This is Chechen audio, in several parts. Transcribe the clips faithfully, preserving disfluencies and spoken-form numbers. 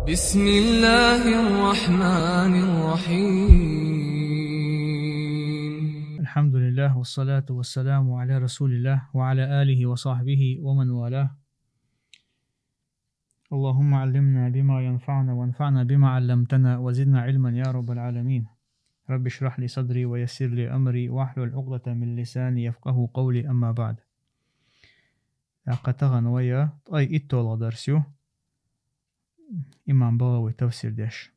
بسم الله الرحمن الرحيم. الحمد لله والصلاة والسلام على رسول الله وعلى آله وصحبه ومن والاه. اللهم علمنا بما ينفعنا وانفعنا بما علمتنا وزدنا علما يا رب العالمين. رب اشرح لي صدري ويسر لي أمري واحلل عقدة من لساني يفقه قولي، أما بعد. ТӀаккха тахана вай ткъе итталгӀа дарс ю. Имам БагӀавий тафсир деш.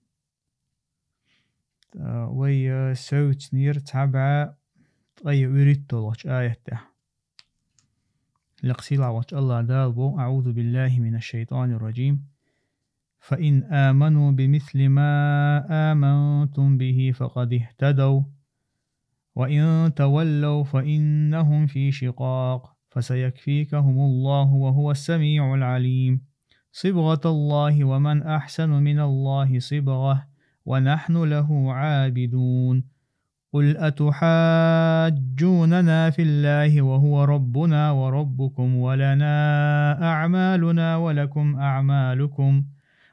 ТӀа вай, э, совцнера цхьа бӀаь ткъе вуьрхӀитталгӀачу аят тӀехь. Лекха сийлахь волчу АллахӀ Дала боху: أعوذ بالله من الشيطان الرجيم. فإن آمنوا بمثل ما آمنتم به فقد اهتدوا، وإن تولوا فإنهم في شقاق، فسيكفيكهم الله وهو السميع العليم. صبغة الله ومن أحسن من الله صبغة، ونحن له عابدون. قل أتحاجوننا في الله وهو ربنا وربكم ولنا أعمالنا ولكم أعمالكم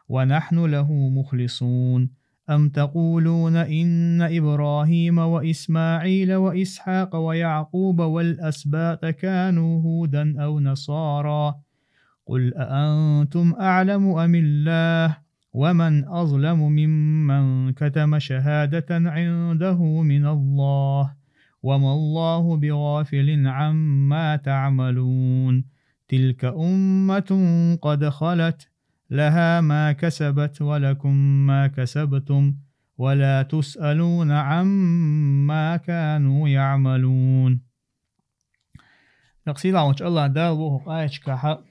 ونحن له مخلصون. أم تقولون إن إبراهيم وإسماعيل وإسحاق ويعقوب والأسباط كانوا هودا أو نصارى؟ قل أأنتم أعلم أم الله؟ ومن أظلم ممن كتم شهادة عنده من الله، وما الله بغافل عما تعملون. تلك أمة قد خلت، لها ما كسبت ولكم ما كسبتم، ولا تسألون عما كانوا يعملون. Лекха сийлахь волчу АллахӀ Дала боху хӀокху аятехь: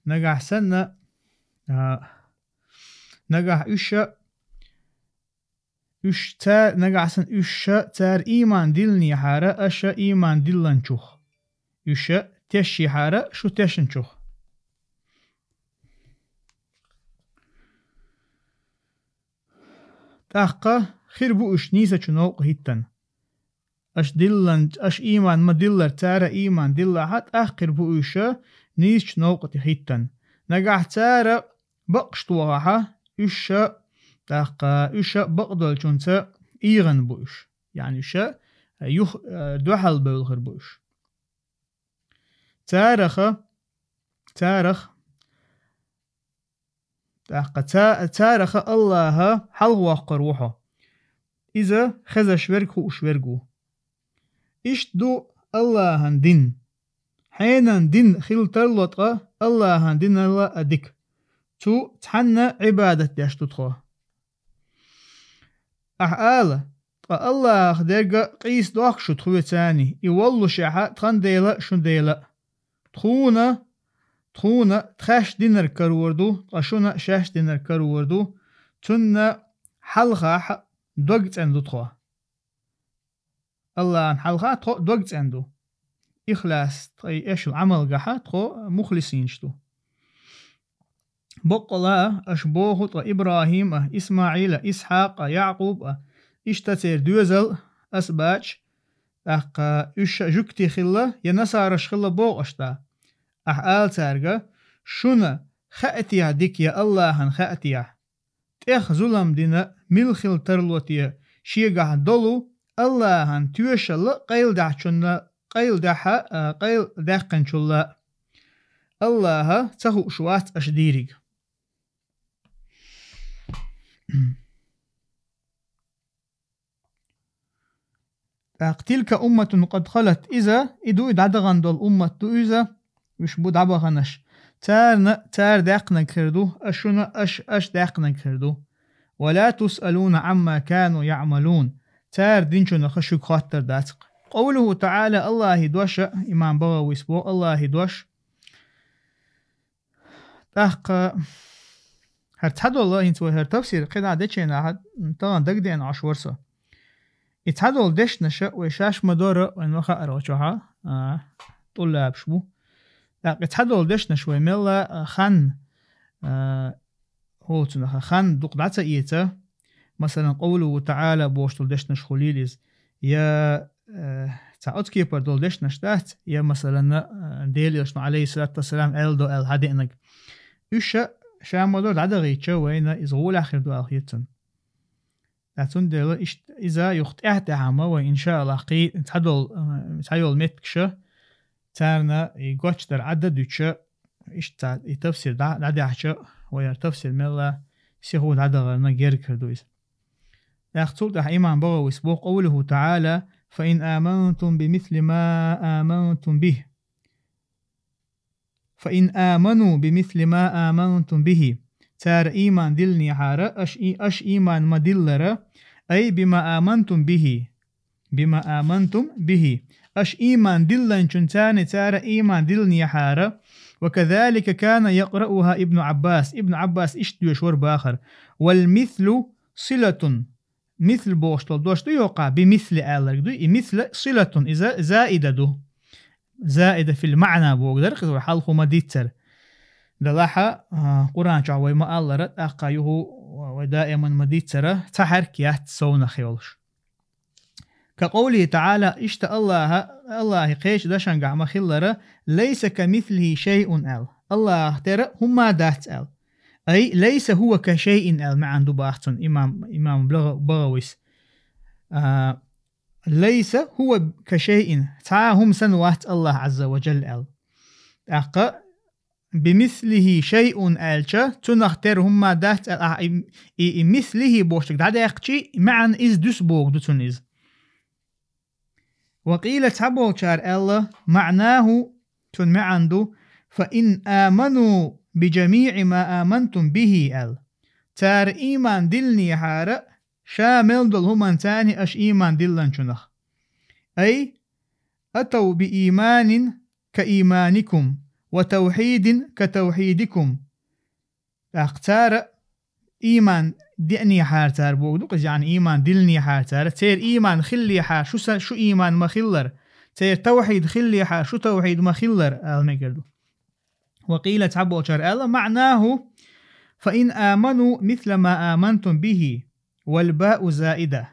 нагахь санна, а, нагахь уьш а, уьш ца-, нагахь санна уьш а цара ийман диллинехьара, аша ийман диллинчух. Уьш а тешшехьара, шу тешначух. ТӀаккха хир бу уьш нийсачу новкъахӀиттина. Аша диллан-, аша ийман ма-диллара, цара ийман диллахьа, тӀаккха хир бу уьш нийсачу новкъа тӀе хӀиттина. Нагахь цара бакъаш тохахьа, уьш а, тӀаккха уьш а бакъдолчунца ийгӀина бу уьш. Яъни уьш а юха, э, дуьхьал бевлла хир бу уьш. Цараха, царах, тӀаккха ца-, цараха АллахӀа хьалхавоккхур ву хьо. Иза хезаш верг, хууш верг ву. Иштта ду АллахӀан дин. Хьенан дин хила тарло ткъа АллахӀан диналла а дика. Цу цхьанна Ӏибадат деш ду тхо. Ахьа ала: «Ткъа АллахӀах дерг а къийса дохку шу тхоьцани, и воллушехьа, тхан Дела а, шун Дела а». Тхуна, тхуна тхаьш динарг карор ду, ткъа шуна шаьш динарг карор ду, цунна хьалхахь дог цӀена ду тхо. АллахӀан хьалха тхо дог цӀена ду. Ихлас, тхайн эшал Ӏамалгахьа тхо мухлисинаш ду. Баккъала аша боху ткъа ИбрахӀим а, ИсмаӀил а, Исхьакъ а, Якъуб а, иштта церан доьзал а, асбаташ, тӀаккха уьш а жуьгти хилла я насараш хилла боху аша да. Ахьа ала цаьрга: «Шуна хаьа техьа дика я АллахӀан хаьа техьа? ТӀех зулам дина мила хила тарло те шегахь долу АллахӀан тоьшалла къайладаьхьачунна, къайладаьхьа, а, къайладаьккхинчулла?» АллахӀа ца хууш вац аша дийриг. ТӀаккха: «Тилка умматун къад халат», иза, и ду и дӀадахана долу уммат ду иза, уьш бу дӀабаханаш. Царна цара даьккхинарг хир ду, аш шуна аш, аш даьккхинарг хир ду. «Ва ла тусъалуна Ӏамма кану яъмалун». Цара динчунах шуьга хоттар дац-кх. Къовлуху таӀала, АллахӀи дош а, имам БагӀавис боху, АллахӀи дош. ТӀаккха хӀара цхьадолу, хӀинца вай хӀара тафсир кхидӀа дечу хенахь тахана дагадеана Ӏаш вара со. И цхьадолу дешнаша вай шаьш ма дора, вайн ма хаьара оцу чохь а, а, тӀуллабаш бу. ТӀаккха и цхьадолу дешнаш вай мелла а хан, а, хӀоцунах хан дукха дӀа ца эца, масалан, къовлуху таӀала бохуш долу дешнаш хуьлийла иза, я, э, цхьа оцу кепара долу дешнаш дац, я, масалан, э, Делан Элчано, Ӏалайхиссалату вассалам, аьлла до аьлла хьадеанарг. Уьш а Ша ма дора дӀадахийча вайна иза гӀолехь хир ду аьлла хета цунна. Ткъа цундела иштта иза юха тӀаьхь-тӀаьхьа ма вай, иншааллахӀ, кхин цхьадолу, э, цхьайолу меттигаш, царна и гочдар Ӏадда дуьтуша, иштта и тафсир дӀа-, дӀадаьхьча, вай хӀара тафсир мелла сихо дӀадахарна герга хир ду иза. ТӀаккха цул тӀаьхьа имам БагӀавис боху: «قوله تعالى: فإن آمنتم بمثل ما آمنتم به». «فإن آمنوا بمثل ما آمنتم به». Цара ийман диллинехьара, аша и-, аша ийман ма-диллара, أي بما آمنتم به. بما آمنتم به. Аша ийман диллинчунна царна цара ийман диллинехьара. «وكذلك كان يقرؤها ابن عباس». Ибн Ӏаббас иштта доьшуш вара бахара. «والمثل صلة». Мисл бохуш долу дош ду йоккха, би мисли аьлларг ду. И мисла силатун, иза заида ду. Заида фил маъна боху дара, кхуза вай хьалха ма-дийццара. Делахь а, а, Къуръан чохь вай ма-аллара, тӀаккха юха вай даиман ма-дийццара, цхьа хьаьрк яц совнах йолуш. «كقوله تعالى», иштта Аллаха, Аллахьи кхечу дашангахь ма-хиллара: «ليس كمثله شيء», аьлла. Аллахьах тера хӀумма дац аьлла. «أي ليس هو كشيء», аьлла маьӀна ду боху цунна имам, имам Бага-, БагӀавис. А, «ليس هو كشيء», цхьа а хӀума санна вац Аллахь Ӏазза ва Джалла аьлла. ТӀаккха «بمثله شيء» аьлча, цунах тера хӀумма дац аьлла, ахьа и, и, и «мислихи» бохучуьнга дӀадаьккхича, маьӀна иза дуьсу боху ду цунна иза. «وقيل», цхьаболчара аьлла: «معناه», цуьнан маьӀна ду: «فإن آمنوا بجميع ما آمنتم به», аьлла. Цара ийман диллинехьара, ша мел долу хӀуманца аша ийман диллинчунах. «أي أتوا بإيمان كإيمانكم، وتوحيد كتوحيدكم». ТӀаккха цара ийман деанехьара цара боху ду-кх иза, яъни ийман диллинехьара цара, церан ийман хиллехьара шу са-, шу ийман ма-хиллара, церан тавхьид хиллехьара шу тавхьид ма-хиллара, ала мегар ду. «وقيل», цхьаболчара аьлла: «معناه: فإن آمنوا مثل ما آمنتم به، والباء زائدة».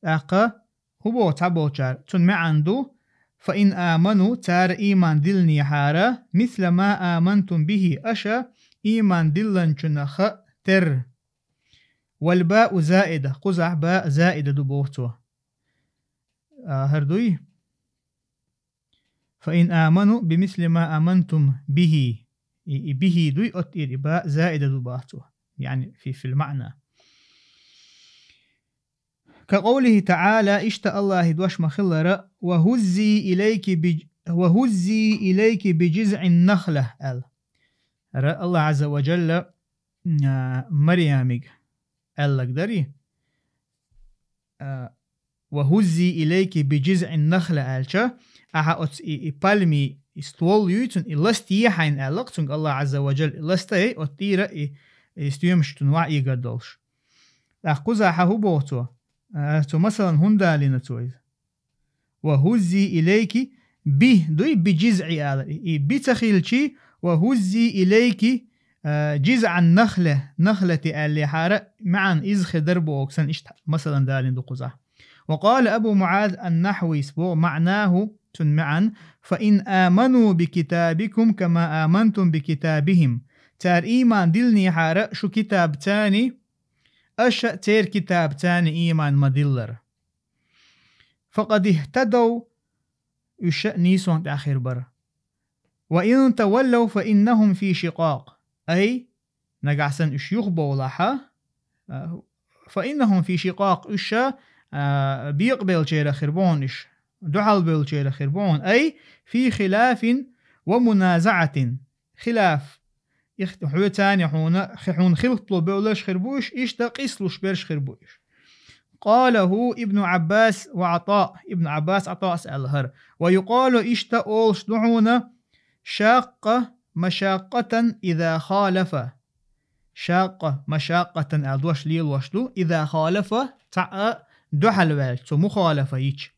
ТӀаккха хӀун боху цхьаболчара? Цуьнан маьӀна ду: «فإن آمنوا», цара ийман диллинехьара, «مثل ما آمنتم به», аша ийман диллинчунах тера. «والباء زائدة», кхузахь баа заида ду боху цо. А, хӀара дуй? «فإن آمنوا بمثل ما آمنتم به». И, и «به» дуй, оттӀера и баа заида ду боху цо. Яъни фи, фил маъна. «كقوله تعالى», иштта Аллахьи дош ма-хиллара: «وهزي إليك بج-، وهزي إليك بجذع النخلة», аьлла. ХӀара Аллахь Ӏазза ва Джалла, а, Марьямига аьлларг дарий? А, «وهزي إليك بجذع النخلة» аьлча, ахьа оцу и, и пальми, и ствол юй цуьнан, и ласта е хьайна аьлла-кх цуьнга Аллахь Ӏазза ва Джалла, и ласта е, оттӀера и, и стоьмаш цуьнан ваӀ эгар долуш. ТӀаккха кхузахь хӀун боху цо? А, цо масалан хӀунда далийна цо иза? «وهزي إليك», «би» дуй, «بجذع» ала. И «би» ца хилчий, «وهزي إليك», а, «جذع النخلة», «نخلة» аьллехьара, маьӀна иза хир дара боху санна, иштта масалан далийна ду кхузахь. «وقال أبو معاذ النحوي», боху, «معناه», цуьнан маьӀна: «فإن آمنوا بكتابكم كما آمنتم بكتابهم». Цара ийман диллинехьара шу китабаца, аша церан китабаца ийман ма-диллара. «فقد اهتدوا», уьш нийсонан тӀехь хир бара. «وإن تولوا فإنهم في شقاق». Ай, нагахь санна уьш юхабовлахь, а, «فإنهم في شقاق», уьш, а, бекъабеллачеран хир бу хьуна уьш, дуьхьалбевллачеран хир бу хьуна. «أي في خلاف ومنازعة». Хилаф. Их-, хьоьцанна хьуна, хи-, хьуна хилхтало бевлларш хир бу уьш, иштта къийсалуш берш хир бу уьш. «قاله ابن عباس وعطاء». Ибн Ӏаббас, ӀатӀас аьлла хӀара. «ويقال», иштта олуш ду хьуна: «شاق مشاقة إذا خالف». «شاق مشاقة» аьлла дош лелош ду, «إذا خالف», цхьаъ дуьхьалваьлча, цо мухалафа йича.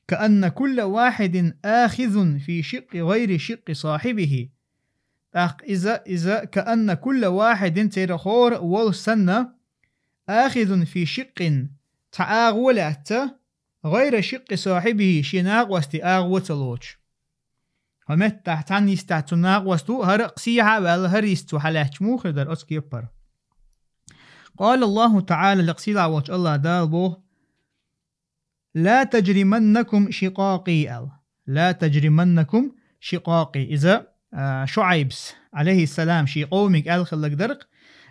«كأن كل واحد آخذ في شق غير شق صاحبه». ТӀаккха иза, иза «كأن كل واحد», церан хӀора а волуш санна, «آخذ في شق», цхьа агӀо лаьцна, «غير شق صاحبه», шен накъостий агӀо ца лоцуш. ХӀо меттахь цхьанна йистехь цу накъост ву, хӀара кхин сехьа а ваьлла, хӀара йист цо хьалаьтташ муха хир дара, оцу кепара. قال الله تعالى, лекха сийлахь волчу АллахӀ Дала боху: «لا تجرمنكم شقاقي», аьлла. «لا تجرمنكم شقاقي». Иза, а, ШуӀайбс, Ӏалайхиссалам, шен къомиг аьлла хилларг дара-кх: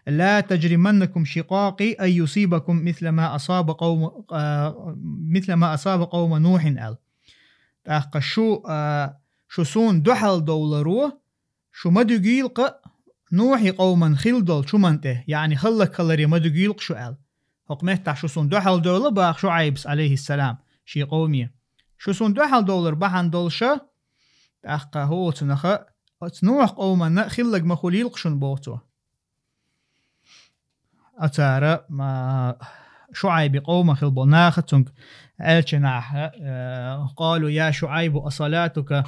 «لا تجرمنكم شقاقي أن يصيبكم مثل ما أصاب قوم، а, مثل ما أصاب قوم نوح», аьлла. ТӀаккха шу, а, шу суна дуьхьал довларо, шу ма дуьгийла-кх Нухьи къоман хилла долчу хӀуманна тӀе, яъни хӀаллакьхиларе ма дуьгийла-кх шу аьлла. ХӀокху меттахь шу суна дуьхьал довла боху ШуӀайбс, Ӏалайхиссалам, шен къоме. Шу суна дуьхьал довлар бахьана долуша, тӀаккха хӀокху цунах, оцу Нухь къоманна хилларг ма хуьлийла-кх шуна боху цо. Оцара, ма, ШуӀайби къоман хилла болу наха цуьнга аьлча нахьа, э, «قالوا يا شعيب أصلاتك،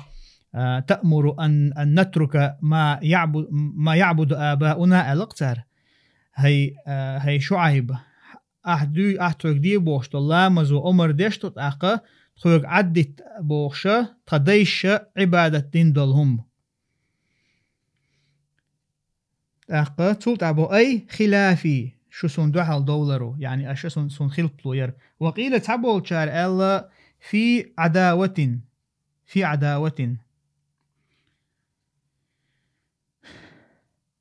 э, تأمر أن، أن نترك ما يعبد، ما يعبد آباؤنا», аьлла-кх цара. «ХӀай, э, хӀай ШуӀайб, ахь дуй, ахь тхоьга де бохуш долу ламазо омар деш ду тӀаккха, тхоьга Ӏаддитта бохуша, тхан дайша Ӏибадат дина долу хӀума». ТӀаккха цул тӀаьхьа боху: «أي خلافي», шу суна дуьхьал довларо, яъни аша суна, суна хилпало яра. «وقيل», цхьаболчара аьлла: «في عداوة», «في عداوة».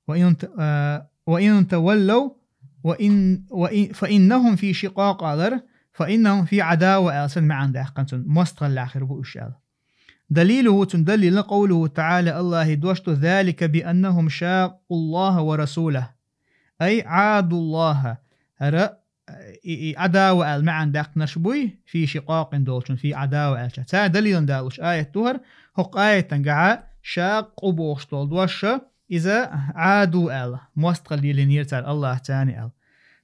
«وإن ت-، آ، وإن تولوا، وإن، وإن، فإنهم في شقاق», алар, «فإنهم في عداوة», аьлла, сан маьӀна даьккхина цунна, мостагӀаллехь хир бу уьш аьлла. «دليله», цуьнан далилна, «قوله تعالى», АллахӀа дош ду: «ذلك بأنهم شاقوا الله ورسوله». «أي عادوا الله». ХӀара, и, и, «عداوة» аьлла маьӀна даьккхинарш буй, «في شقاق» долчун, «في عداوة» аьлча. Цара далилна далуш аят ду хӀара, хӀокху аятангахьа «شاقوا» бохуш долу доша, иза «عادوا» аьлла, мостагӀалла лелийнера цара АллахӀца аьлла.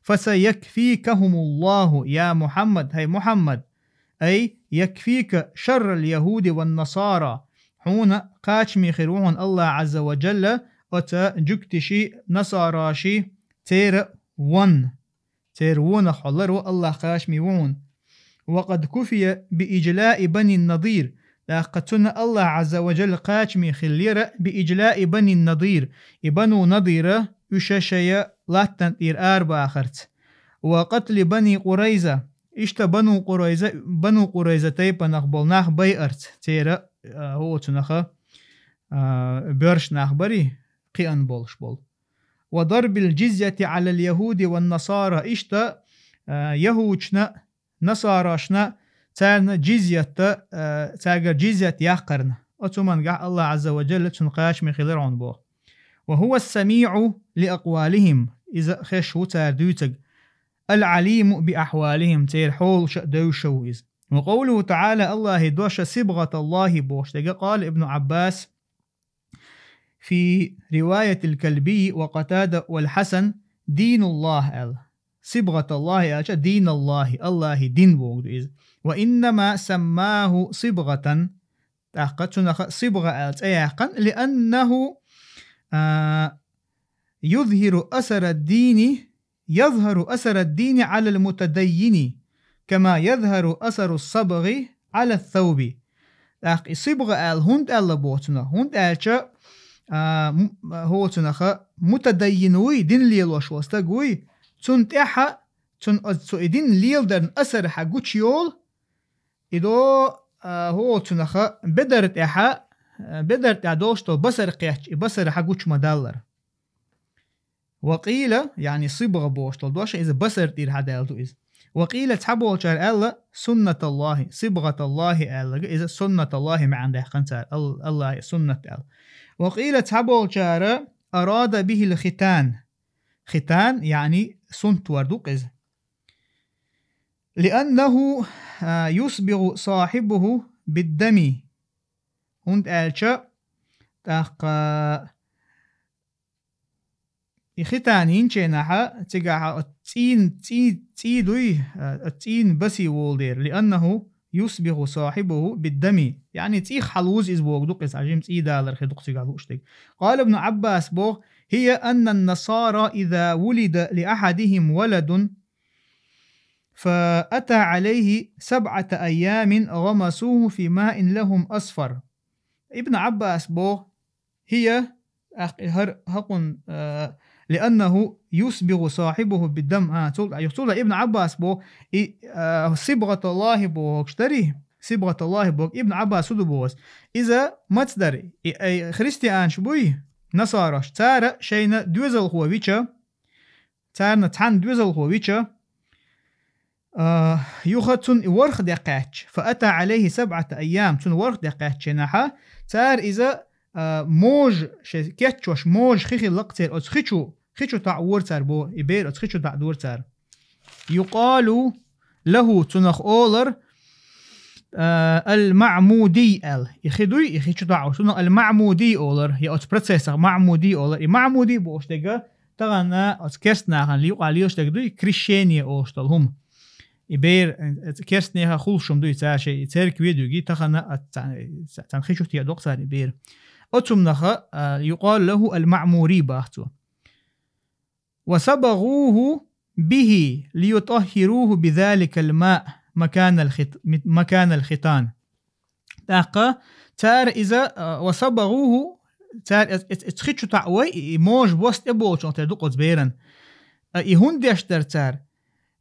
«فسيكفيكهم الله يا محمد», хӀай Мухьаммад, «أي يكفيك شر اليهود والنصارى». Хьуна кхачаме хир ву хьуна АллахӀ Ӏазза ва Джалла оцу жуьгташи, насараши, церан вон. Церан вонах хьо лар ву АллахӀ кхачаме ву хьуна. «وقد كفي بإجلاء بني النضير». ТӀаккха цунна АллахӀ Ӏазза ва Джалла кхачаме хиллера «بإجلاء بني النضير». И Бану Надира уьш шайн латтана тӀера арабахарца. «وقتل بني قريظة». Иштта Бану Къурайза, Бану Къурайза тайпанах болу нах байарца, церан, а, хӀокху цунах, а, боьрша нах барий, кхиъна болуш болу. «وضرب الجزية على اليهود والنصارى». Иштта, а, яхӀудашна, насарашна, царна джизйат, а, цаьргара джизйат яккхарна. Оцу хӀумангахь АллахӀ Ӏазза ва Джалла цунна кхачаме хилира хьуна боху. «وهو السميع لأقوالهم». Иза хезаш ву цара дуьйцург. «العليم بأحوالهم», церан хьолаша а девзаш а ву иза. «وقوله تعالى», АллахӀа дош, «صبغة الله» бохуш дерг, قال ابن عباس في رواية الكلبي وقتادة والحسن «دين الله» аьлла. «صبغة الله» аьлча, «دين الله», АллахӀан дин бохург ду иза. «وإنما سماه صبغة», тӀаккха цунах «صبغة» аьлла цӀе яьккхина, «لأنه، а, يظهر أثر الدين، يظهر أثر الدين على المتدين، كما يظهر أثر الصبغ على الثوب». ТӀаккха и «صبغة» аьлла хӀунда аьлла боху цунах? ХӀунда аьлча, а, м-, хӀокху цунах мутадаййин вуй, дин лелош волу стаг вуй, цунна тӀаьхьа, цунна оцу и дин леладарна асар хьан гучу йолу, и до, а, хӀокху цунах бедар тӀаьхьа, а, бедар тӀехь долуш долу басар кхетча, и басар хьан гучу ма-даллара. «وقيل», яъни «صبغة» бохуш долу дош, иза басар тӀера хьадаьлла ду иза. «وقيل», цхьаболчара аьлла: «سنة الله», «صبغة الله» аьлларг, иза «سنة الله» маьӀна даьккхина цара, Ал-, АллахӀан суннат аьлла. «وقيل», цхьаболчара «أراد به الختان». Хитан, яъни сунтвар ду-кх иза. «لأنه، а, يصبغ صاحبه بالدم». ХӀунда аьлча, тӀаккха и хитан йинчу хенахь, цигахь оцу цӀийн, цӀий, цӀий дуй, а, оцу цӀийн басе волу дера. «لأنه يصبغ صاحبه بالدم». Яъни цӀийх хьалузу иза бохург ду-кх иза, хьажим, цӀий далар хир ду-кх цигахь лууш дерг. قال ابن عباس боху: «هي أن النصارى إذا ولد لأحدهم ولد فأتى عليه سبعة أيام غمسوه في ماء لهم أصفر». Ибн Ӏаббас бо, هي, ах, хар хакун, э, لأنه يصبغ صاحبه بالدم. А, цул, ю-, цул Ибн Ӏаббас бо, и, э, صبغة الله бо, дари, صبغة الله бо, Ибн Ӏаббас уду бос. Иза мацдар, и, ай, христианш буй, насараш, цара шайна доьзалхо вича, царна цхьан доьзалхо вича, а, юха цун и ворх декхаьчча, فأتى عليه سبعة أيام, цун ворх декхаьчча наха, цар иза, а, мож, ше кечваш мож хи хилла цер оц хи чу, хи чу таӀ вор цар бо, и бер оц хи чу таӀ дор цар. يقال له, цунах олар, а, المعمودي ал. И хи дуй, и хи чу таӀ вор. Цунах المعمودي олар, я оц процессах معمودي олар. И معمودي бош дега, тагана оц керст нахан лиюкъа лийлш дег дуй, крещение олш дал хум. И бер, э, керст неха хулшум дуй цар шей, и церкви дуйги, тахана а ца-, ца-, цан хи чу тия докъ цар и бер. Оцум наха, а, يقال له المعموري бахцу. وصبغوه به ليطهروه بذلك الماء مكان الخط-، مكان الختان. ТӀаккха цар иза, а, وصبغوه, цар эц-, эц-, эц хи чу таӀ вай, и мож бос тӀе болчун тӀе дукъоц беран. А, и хун деш дар цар.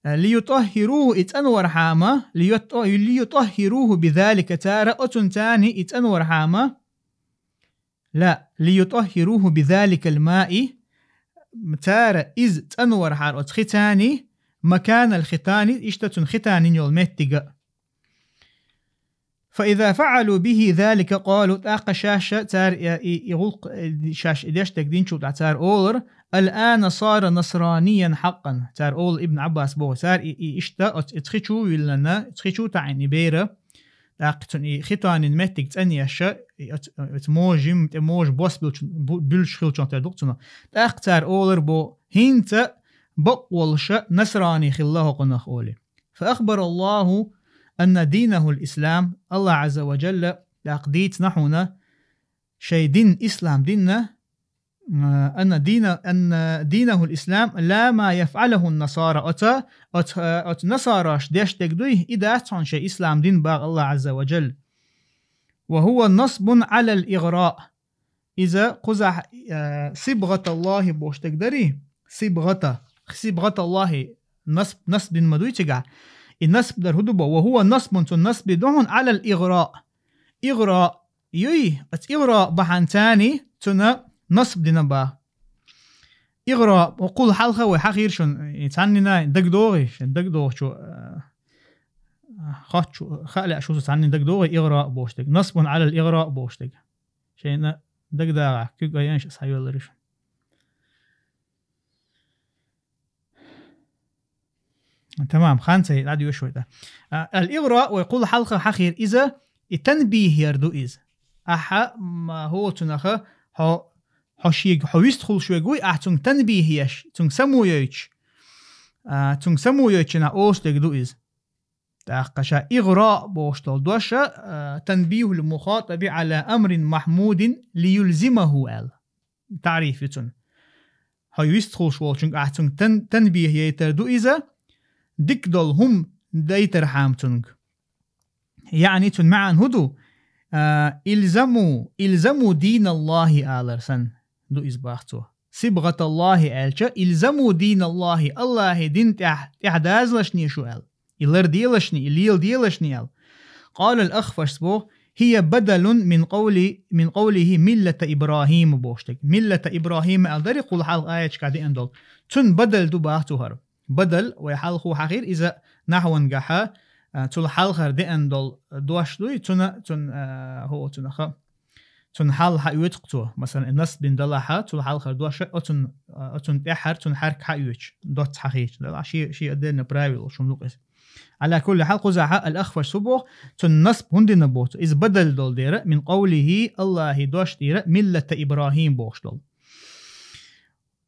А, ليطهروه, и цӀанвар хьама, ليط-, ليطهروه بذلك, цара оцун цани и цӀанвар хьама. لا, ليطهروه بذلك الماء, цара из цӀанвар хьар оц хи цани, مكان الختان, ишта цун хитанин йол меттига. فإذا فعلوا به ذلك قالوا, тӀаккха шаша цар, э, и, и гӀулкъ, э, шаш и деш дег динчул тӀа цар олар, الآن صار نصرانيا حقا. Цар ол Ибн Ӏаббас бо, цар и, и ишта оц, эц хи чу виллана, эц хи чу таӀин и бера, тӀаккха цун и хитанин меттиг цӀанъяша, и оц, оц можим, тӀе мож бос билчун, бу-, билш хилчун тӀе дукъ цуна. ТӀаккха цар олар бо, хинца бакъ волша насрани хилла хокъунах оли. فأخبر الله أن دينه الإسلام, Аллах Ӏазза ва Джалла, тӀаккха дийцна хьуна, шей дин, ислам динна, а, أن دين، أن دينه الإسلام لا ما يفعله النصارى. Оца, оц-, оц насараш деш дег дуй, и дац хьуна шей ислам дин бах Аллах Ӏазза ва Джалла. وهو نصب على الإغراء. Иза кхузахь, э, صبغة الله бош дег дари? صبغة. صبغة الله насб, насб дин ма дуй цигахь. И насб дар хӀу ду бо? وهو نصب, цун насби ду хьуна على الإغراء. إغراء юй, ац إغراء бахьан цани, цуна насб дина ба. إغراء, кхул хьалха вай хьахийр шун, и цхьаннина дагдогӀи, шун дагдогӀчу, э, хачу, хаале шу цхьаннина дагдогӀи إغراء бош дег. نصب على الإغراء бош дег. Шайна дагадагӀа, куьг айанш схьайоллариш. Тамам, хан цай, дӀадоьш вай тӀа. А, الإغراء вай кхул хьалха хьахийр иза, и танбихь яр ду иза. Ахьа, м, хӀоцунаха, хьо, хьо шег, хьо вистхулш вег вуй, ахь цунг танбихь еш, цунг самуйойч. А, цунг самуйойчина олш дег ду иза. ТӀаккха ша إغراء бош дол доша, а, تنبيه المخاطب على أمر محمود ليلزمه аьлла. ТаӀриф ю цун. Хьо вистхулш волчунг ахь цунг тан-, танбихь яйтар ду иза, дик дол хӀум дайтар хьам цунг. Яъни цун маьӀан хӀу ду? А, الزموا، الزموا دين الله алар сан ду иза бах цо. صبغة الله аьлча, الزموا دين الله, Аллахьи дин тӀехь, тӀехь дазалашни шу аьлла. И лар делашни, и лел делашни аьлла. قال الأخفش бо, هي بدل من قول، من قوله ملة إبراهيم бош дег. ملة إبراهيم аьлла дари кхул хьалха аяташка деан дол. Цун бадал ду бах цу хӀара. Бадал, вай хьалху хьахийр, иза нахьвангахьа, а, цул хьалхар деан дол дош дуй, цуна, цун, а, хӀо, цунаха. Цун хьал хьаоьцу-кх цо. Масалан, и насб дин далахьа, цул хьалхара доша, оцун, оцун тӀехьара цун хьарк хьаоьцу, доцца хьахийча. Далахь ши, ши отдельно правило шум лукъ иза. على كل حال, кхузахьа الأخفش су бох, цун насб хӀун дина боху? Иза бадал дол дера, من قوله, Аллахьи дош дера, ملة إبراهيم бохуш дол.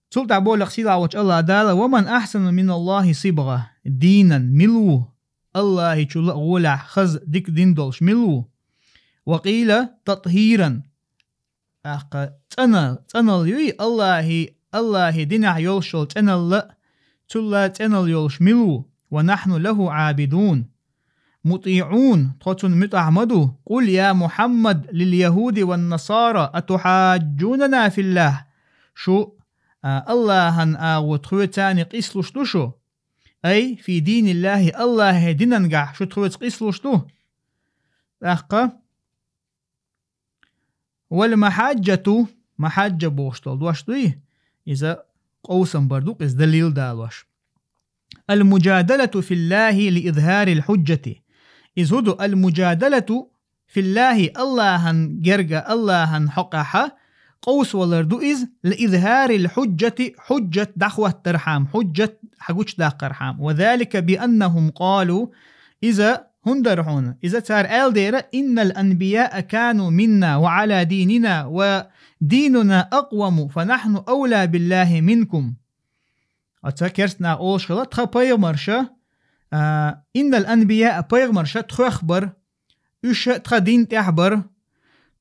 Цул тӀаьхьа болу сийлахь волчу Аллах Дала: ومن أحسن من الله صبغة دينا, мила ву Аллахьичул а гӀолехь хаза дика дин долуш мила ву? وقيل تطهيرا. ТӀаккха цӀана-, цӀаналла юй, Аллахьи, Аллахьи динехь йолуш йолу цӀаналла, цулла цӀаналла йолуш мила ву? ونحن له عابدون. مطيعون, тхо цунна муьтӀахь ма ду. قل يا محمد لليهود والنصارى أتحاجوننا في الله. Шу, а, Аллахьан агӀо тхоьца къийсалуш ду шу? أي في دين الله, Аллахьан динангахь шу тхоьца къийсалуш ду? ТӀаккха والمحاجة, махьаджа бохуш долу дош дуй? Иза къовсам бар ду-кх, иза далил далош. المجادلة في الله لإظهار الحجة. Иза хӀун ду? المجادلة في الله, Аллахьан герга, Аллахьан хьокъехь къовсавалар ду иза, لإظهار الحجة, хьуджат дӀахӀоттархьама, хьуджат хьагучудаккхархьама. وذلك بأنهم قالوا, иза хӀун дара хьуна? Иза цара аьлла дера: إن الأنبياء كانوا منا وعلى ديننا وديننا أقوم فنحن أولى بالله منكم. Оцу керста наха олуш хилла, тхан пайхамарша, а, إن الأنبياء, пайхамарша тхох бара, уьш тхан дин тӀехь бара,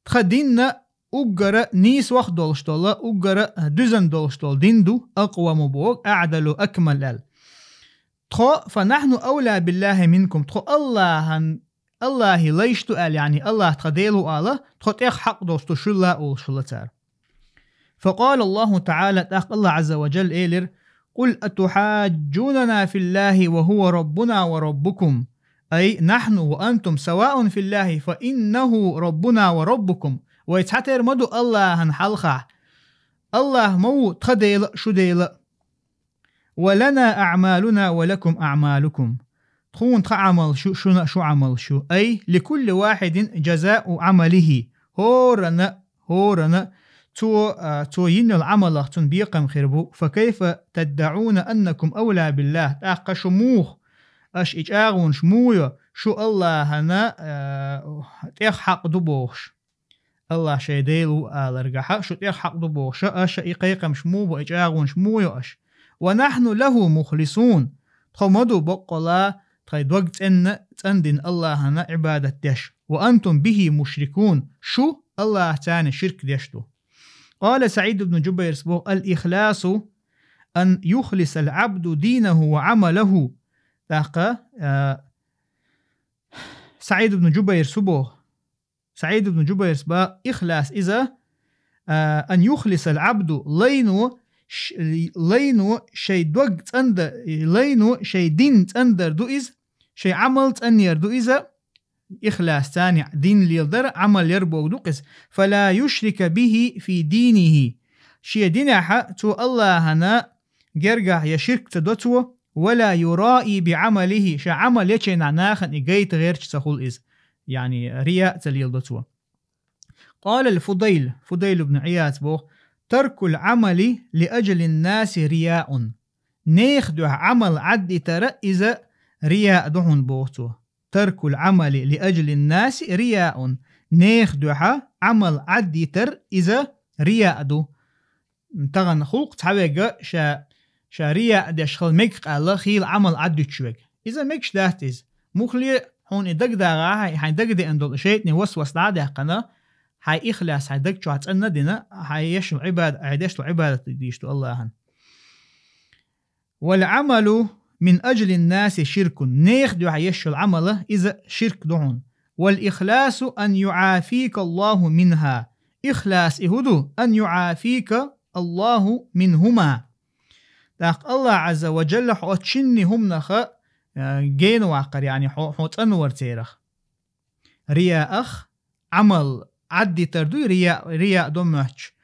тхан динна уггара нийсох долуш долу, уггара дуьзна долуш долу дин ду, أقوم боху, أعدل, أكمل аьлла. Тхо, فنحن أولى بالله منكم, тхо Аллахьан, Аллахьан лайш ду аьлла, яъни Аллахь тхан Дела ву ала, тхо тӀех хьакъ долуш ду шуьлла олуш хилла цара. فقال الله تعالى, тӀаккха Аллахь Ӏазза ва Джалла элира: قل أتحاجوننا في الله وهو ربنا وربكم، أي نحن وأنتم سواء في الله فإنه ربنا وربكم. Вай цхьатера ма ду Аллахьан хьалха. Аллахь ма ву тхан Дела а, шун Дела а. ولنا أعمالنا ولكم أعمالكم. Тхуна тхан Ӏамалш ю, шуна а шун Ӏамалш ю. أي لكل واحد جزاء عمله. ХӀоранна, хӀоранна цо, а, цо йина йолу Ӏамалах цунна бекхам хир бу. فكيف تدعون أنكم أولى بالله؟ ТӀаккха шу муха, аша и чӀагӀонаш муха йо, шу Аллахьана, а, тӀех хьакъ ду бохуш? Аллахь шайн Дела ву аларгахьа, шу тӀех хьакъ ду бохуша, аша и кхайкхамаш муха бо, и чӀагӀонаш муха йо аша? ونحن له مخلصون. Тхо ма ду боккъала тхайн дог цӀенна, цӀандина Аллахьана Ӏибадат деш. وأنتم به مشركون. Шу Аллахьцарна ширк деш ду. قال سعيد بن جبير боху: الإخلاص أن يخلص العبد دينه وعمله. ТӀаккха, а, СаӀид ибн Джубайр су боху? СаӀид ибн Джубайрс боху, ихлас иза, а, أن يخلص العبد, лайно, ш-, лайно шайн дог цӀанда-, лайно шайн дин цӀандар ду иза, шайн Ӏамал цӀанъяр ду иза, ихлас царна дин леладар, Ӏамал яр боху ду-кх иза. فلا يشرك به في دينه. Шен динехьа цо Аллахьана гергахь я ширк ца до цо, ولا يرائي بعمله, ша Ӏамал ечу хенахь нахана и гайта гӀерташ ца хуьлу иза. Яъни, рияъ ца леладо цо. قال الفضيل, Фудайл ибн Ӏияз боху: ترك العمل لأجل الناس رياء. Нехан дуьхьа Ӏамал Ӏаддитара иза рияъ ду хьуна боху цо. ترك العمل لأجل الناس رياء. Нехан дуьхьа Ӏамал Ӏаддитар иза рияъ ду. Тахана хӀуллакх цхьаверг ша, ша рияъ деш хила мега аьлла, хийла Ӏамал Ӏаддуьтуш верг. Иза мегаш дац иза. Муххале хьуна и дагадогӀахь, хьайн дагадеана долу шайтӀан васвас дӀа а даьккхина, хьайн ихлас хьайн даг чохь цӀанна а дина, хьайн еш йолу Ӏибада-, хьайн деш долу Ӏибадат дийш ду Аллахьана. والعمل من أجل الناس شرك. Нехан дуьхьа еш йолу Ӏамал иза ширк ду хьуна. والإخلاص أن يعافيك الله منها. Ихлас и хӀун ду? أن يعافيك الله منهما. ТӀаккха Аллахь Ӏазза ва Джалла хьо оцу шинне хӀуманах, а, гена ваккхар, яъни хьо, хьо цӀанвар церах. Рияах, Ӏамал Ӏаддитар дуй, рияъ, рияъ до моьттуш.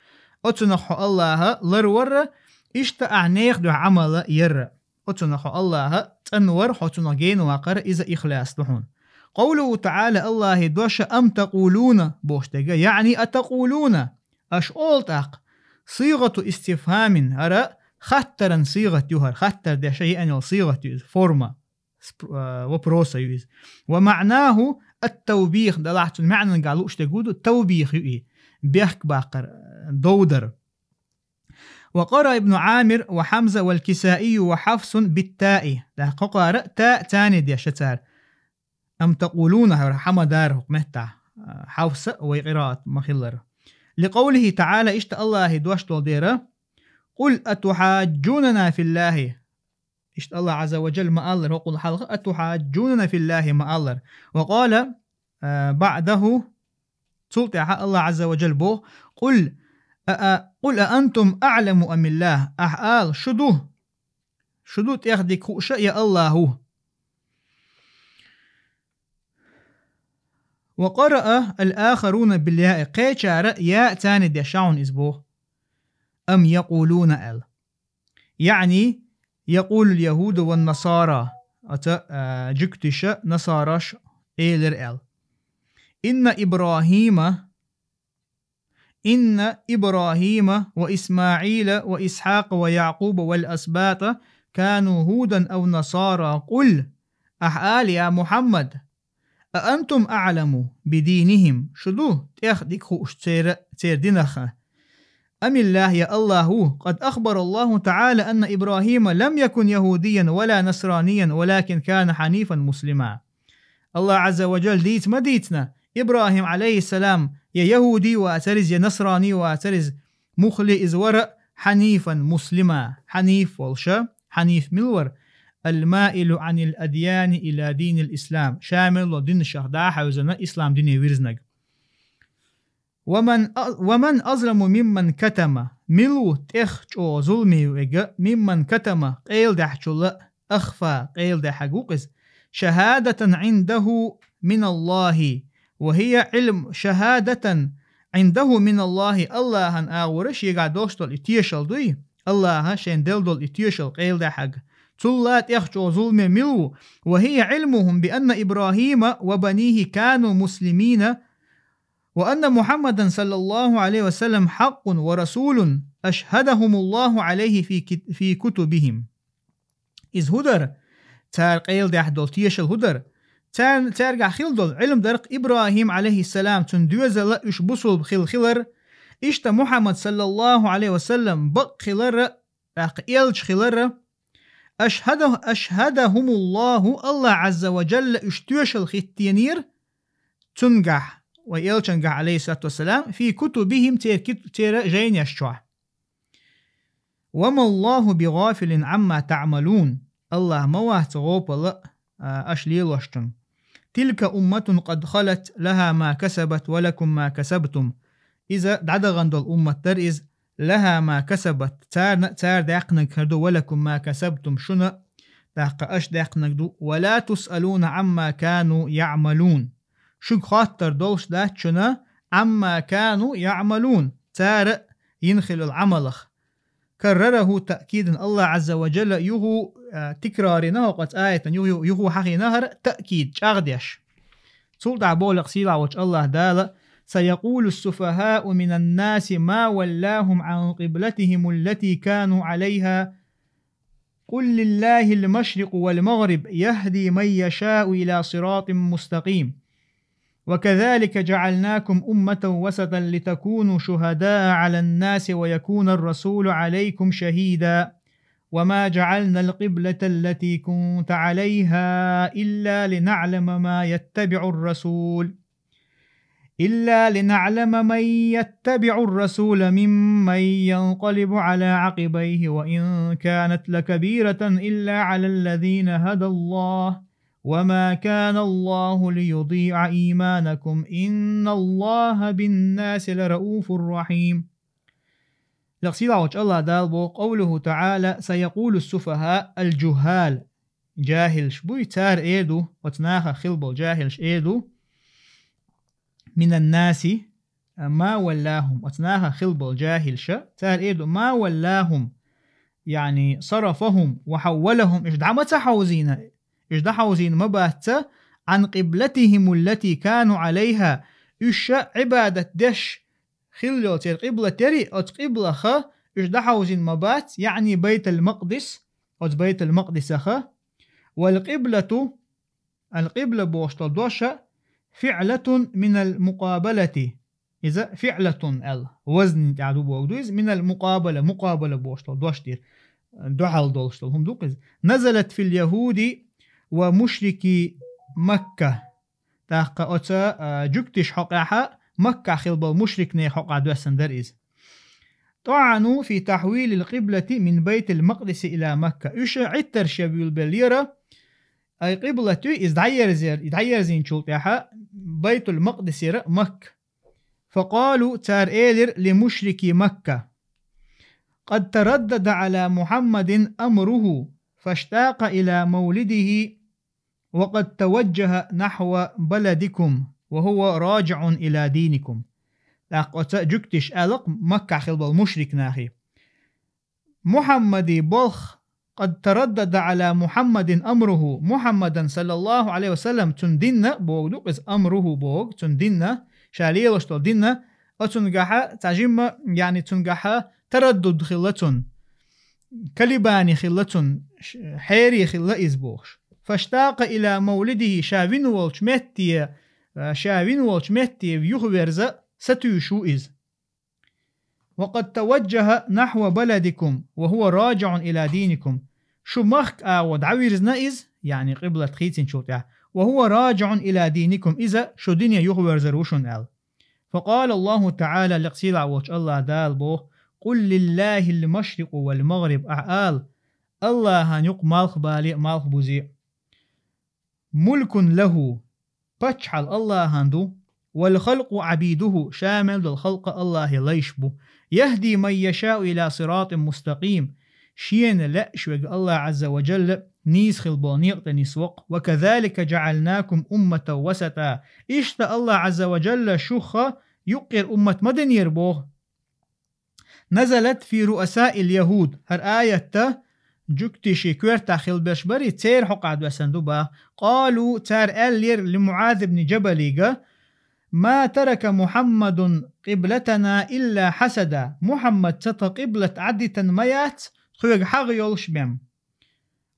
Оцунах хьо Аллахьа ларварра, иштта ахь нехан дуьхьа Ӏамал ярра. Оцунах хьо Аллахьа цӀанвар, хьо цунах гена ваккхар, иза ихлас ду хьуна. قوله تعالى, Аллахьан дош, أم تقولون бохуш дерг, яъни أتقولون, аша олу тӀаккха? صيغة استفهام, хӀара хаттаран сигӀат ю хӀара, хаттар деш а еана йолу сигӀат ю иза, форма. Сп-, а, вопроса ю иза. ومعناه التوبيخ, делахь цуьнан маьӀнангахь лууш дерг хӀун ду, тавбих ю и, бехк баккхар, а, довдар. وقرأ ابن عامر وحمزة والكسائي وحفص بالتاء. ТӀаккха кхокхара та царна деш цара. أم تقولون, хӀара хьа ма дара хӀокху меттахь, а, Хьафса вай къираат ма-хиллара. لقوله تعالى, иштта Аллахьан дош долу дера: قل أتحاجوننا في الله. Иштта Аллахь Ӏазза ва Джалла ма аллара хӀокхул хьалха: «أتحاجوننا في الله» ма аллара. وقال, а, بعده, цул тӀаьхьа Аллахь Ӏазза ва Джалла боху: «قل أ-, أ-, قل أأنتم أعلم أم الله». Ахь ала, шу ду? Шу ду тӀех дика хууш, я Аллахь ву? وقرأ الآخرون بالياء, кхечара яа царна деш хьуна иза боху. أم يقولون аьлла. يعني يقول اليهود والنصارى, оцу, а, жуьгтиша, насараш элира аьлла. إن إبراهيم إن إبراهيم وإسماعيل وإسحاق ويعقوب والأسباط كانوا هودا أو نصارى. قل, ахь ала, я Мухьаммад, أأنتم أعلم بدينهم, шу ду тӀех дика хууш церан, церан динах? أم الله, я Аллахь ву? قد أخبر الله تعالى أن إبراهيم لم يكن يهوديا ولا نصرانيا ولكن كان حنيفا مسلما. Аллахь Ӏазза ва Джалла дийца ма дийцина, ИбрахӀим, Ӏалайхиссалам, я яхӀуди вацара иза, я насрани вацара иза, мухха иза вара хьанифан муслима, хьаниф волуша, хьаниф мила вара? المائل عن الأديان إلى دين الإسلام, ша мел долу динашах дӀа а хьаьвзина, ислам дине вирзинарг. ومن أ-, ومن أظلم ممن كتم, мила ву тӀех чӀогӀа зуламе верг, ممن كتم, къайладаьхначул, أخفى, къайладаьхнарг ву-кх иза, شهادة عنده من الله وهي علم, شهادة عنده من الله, Аллахьан агӀора шегахь долуш долу и тешалла дуй, Аллахьа шайна делла долу и тешалла къайладаьхнарг. Цул а тӀех чӀогӀа зуламе мила ву? وهي علمهم بأن إبراهيم وبنيه كانوا مسلمين وأن محمدا صلى الله عليه وسلم حق ورسول أشهدهم الله عليه في كت-, في كتبهم. Иза хӀун дара? Цара къайладаьхна долу тешалла хӀун дара? Царна, цаьргахь хилла долу Ӏилма дара-кх ИбрахӀим, Ӏалайхиссалам, цуьнан доьзал а, уьш бусулба хилла хилар, иштта Мухьаммад, саллаллаху Ӏалайхи ва саллам, бакъ хилар а, тӀаккха элча хилар а. أشهد-, أشهدهم الله, Аллахь Ӏазза ва Джалла уьш тешалла хӀиттийнера цуьнгахь, вайн элчангахь, Ӏалайхиссалату вассалам, في كتبهم, церан кит-, церан жайнаш чохь. وما الله بغافل عما تعملون. Аллахь ма вац гӀопал а, а, аша лелошчун. تلك أمة قد خلت لها ما كسبت ولكم ما كسبتم. Иза дӀадахана долу уммат дара иза, لها ما كسبت, царна а цара даьккхинарг хир ду, ولكم ما كسبتم, шуна а, тӀаккха аша даьккхинарг ду, ولا تسألون عما كانوا يعملون. Шуьга хоттур долуш дац шуна, عما كانوا يعملون, цара а йина хиллачу Ӏамалах. كرره تأكيدا, Аллахь Ӏазза ва Джалла юха, а, тикрар йина хӀокху аятан, юха, юха хьахийна хӀара таъкид, чӀагӀдеш. Цул тӀаьхьа боху лекха сийлахь волчу Аллахь Дала: سيقول السفهاء من الناس ما ولاهم عن قبلتهم التي كانوا عليها قل لله المشرق والمغرب يهدي من يشاء إلى صراط مستقيم. وكذلك جعلناكم أمة وسطا لتكونوا شهداء على الناس ويكون الرسول عليكم شهيدا وما جعلنا القبلة التي كنت عليها إلا لنعلم ما يتبع الرسول إلا لنعلم من يتبع الرسول ممن ينقلب على عقبيه وإن كانت لكبيرة إلا على الذين هدى الله وما كان الله ليضيع إيمانكم إن الله بالناس لرءوف رحيم. Лекха сийлахь волчу Аллахь Дала боху: قوله تعالى سيقول السفهاء الجهال. Жахилш буй, цара эр ду, оцу нахах хилла болу жахилш эр ду, من الناس ما ولاهم, оцу нахах хилла болу жахилша, цара эр ду, ما ولاهم, يعني صرفهم وحولهم, уьш дӀа ма ца хьовзийна, уьш дӀахьовзийна ма бац, عن قبلتهم التي كانوا عليها, уьш Ӏибадат деш хилла йолу церан къибла тери, оцу къиблаха уьш дӀахьовзийна ма бац, يعني بيت المقدس, оцу Байтал-Макъдисаха. والقبلة, аль-къибла бохуш долу доша, فعلة من المقابلة. Иза فعلة аьлла, вазни тӀехь ду боху ду иза, من المقابلة, мукъабала бохуш долу дош дира, дуьхьал долуш долу хӀума ду-кх иза. نزلت في اليهود ومشركي مكة. ТӀаккха оцу, а, жуьгтиша хьокъехьа, Маккахь хилла болу мушрикнех хьокъехь доьссина дара иза. طعنوا في تحويل القبلة من بيت المقدس إلى مكة. Уьш Ӏиттарш я вуьйлбеллера, ай къиблат ю, иза дӀаерзер, и дӀаерзинчул тӀаьхьа Байтул-Макъдисера Макка. فقالوا, цара элира لمشركي مكة: قد تردد على محمد أمره فاشتاق إلى مولده وقد توجه نحو بلدكم وهو راجع إلى دينكم. ТӀаккха оцу жуьгташа аьлла-кх Маккахь хилла болу мушрик нахе: Мухьаммадан болх, قد تردد على محمد أمره, Мухьаммадан, саллаллаху Ӏалайхи ва саллам, цуьнан дин а бохург ду-кх иза, أمره бохург, цуьнан дин а, ша лелош долу дин а, оцуьнгахьа цхьа жимма, яъни цуьнгахьа тараддуд хилла цуьнан, колебание хилла цуьнан, ш-, хьере хилла иза бохуш. فاشتاق إلى مولده, ша вина волчу метте, ша вина волчу метте юхаверза сатуьйсуш ву иза. وقد توجه نحو بلدكم وهو راجع إلى دينكم. Шу махка агӀо дӀавирзина иза, яъни къиблат хийцинчул тӀаьхьа, وهو راجع إلى دينكم, иза шу дине юхаверзар ву шуна аьлла. فقال الله تعالى, лекха сийлахь волчу АллахӀ Дала боху: قل لله المشرق والمغرب, ахьа ала, АллахӀан ю-кх малхбале а, малхбузе а. ملك له, паччахьалла АллахӀан ду, والخلق عبيده, ша мел долу халкъ а АллахӀан лайш бу. يهدي من يشاء إلى صراط مستقيم. Шена лаьаш верг АллахӀ Ӏазза ва Джалла нийса хила болу некъа тӀе нисво-кх. وكذلك جعلناكم أمة وسطا. Иштта АллахӀ Ӏазза ва Джалла шух юккъера уммат ма динера боху. نزلت في رؤساء اليهود. ХӀара аят жуьгташа коьртехь хила берш барий, церан хьокъехь доьссина ду боху. قالوا, цара аьллера لمعاذ بن جبل: ما ترك محمد قبلتنا إلا حسدا. Мухьаммада тхан къиблат Ӏадитина ма яц, тхоьга хьагӀ йолуш бен.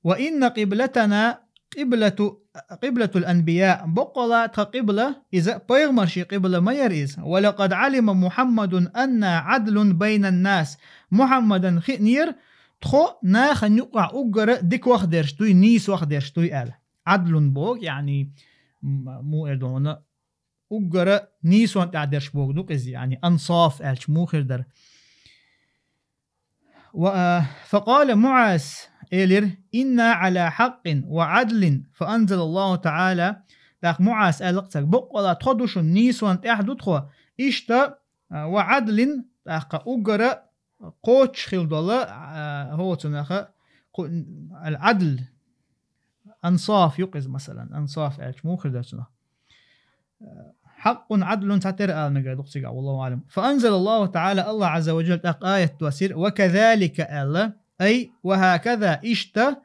وإن قبلتنا قبلة، قبلة الأنبياء. Баккъала тхан къибла, иза пайхамарийн къибла ма яра иза. ولقد علم محمد أنا عدل بين الناس. Мухьаммадна хиънера, тхо нахана юкъахь уггара дика вахдерш дуй, нийса вахдерш дуй аьлла. Ӏадлун боху, яъни, м-, муха эр ду хьуна, уггара нийсонна тӀехь дерш бохург ду-кх иза, яъни, ансаф аьлча муха хир дара. Ва, а, فقال معاذ, элира: إنا على حق وعدل فأنزل الله تعالى. ТӀаккха МуӀаз аьлла-кх цаьрга: баккъала тхо ду шуна, нийсонна тӀехь ду тхо. Иштта, а, وعدل, тӀаккха уггара кхочуш хила долу, а, хӀоцунах, кху-, ал-Ӏадл, ансаф ю-кх иза, масалан, ансаф аьлча муха хир дара цунах. حق عدل цхьатерра ала мегар ду-кх цигахь, والله أعلم. فأنزل الله تعالى, АллахӀ Ӏазза ва Джалла тӀаккха аят доссийра: وكذلك аьлла, أي وهكذا, иштта,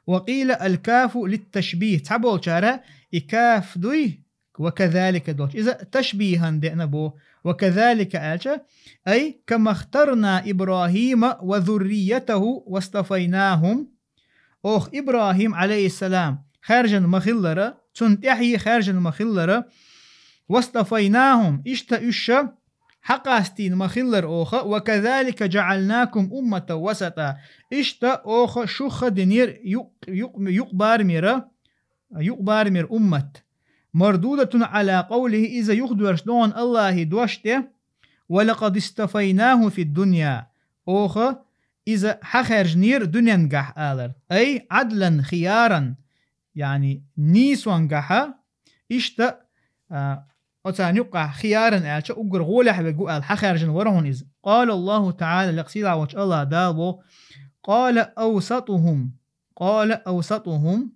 وقيل الكاف للتشبيه. Цхьаболчара и каф дуй, وكذلك долчу. Иза ташбихьан деана боху. وكذلك аьлча, أي كما اخترنا إبراهيم وذريته واصطفيناهم. Оха ИбрахӀим, Ӏалайхиссалам, хаьржина ма-хиллара, цунна тӀаьхье хаьржина ма-хиллара, واصطفيناهم, иштта уьш ша хьакъастийна ма-хиллара оха, وكذلك جعلناكم أمة وسطا, иштта оха шух динера юкъ-, юкъ-, юкъ-барамера, юкъ-барамера уммат. مردودة على قوله, иза юхадоьрзуш ду хьуна АллахӀан дош тӀе: ولقد اصطفيناه في الدنيا. Оха иза хьахаьржинера дуьненгахь алар. أي عدلا خيارا, яъни нийсонгахьа, иштта, а, оцарна юккъехь خيارا аьлча, уггар гӀолехь верг ву аьлла, хьахаьржина вара хьуна иза. قال الله تعالى, лекха сийлахь волчу АллахӀ Дала боху: قال أوسطهم. قال أوسطهم.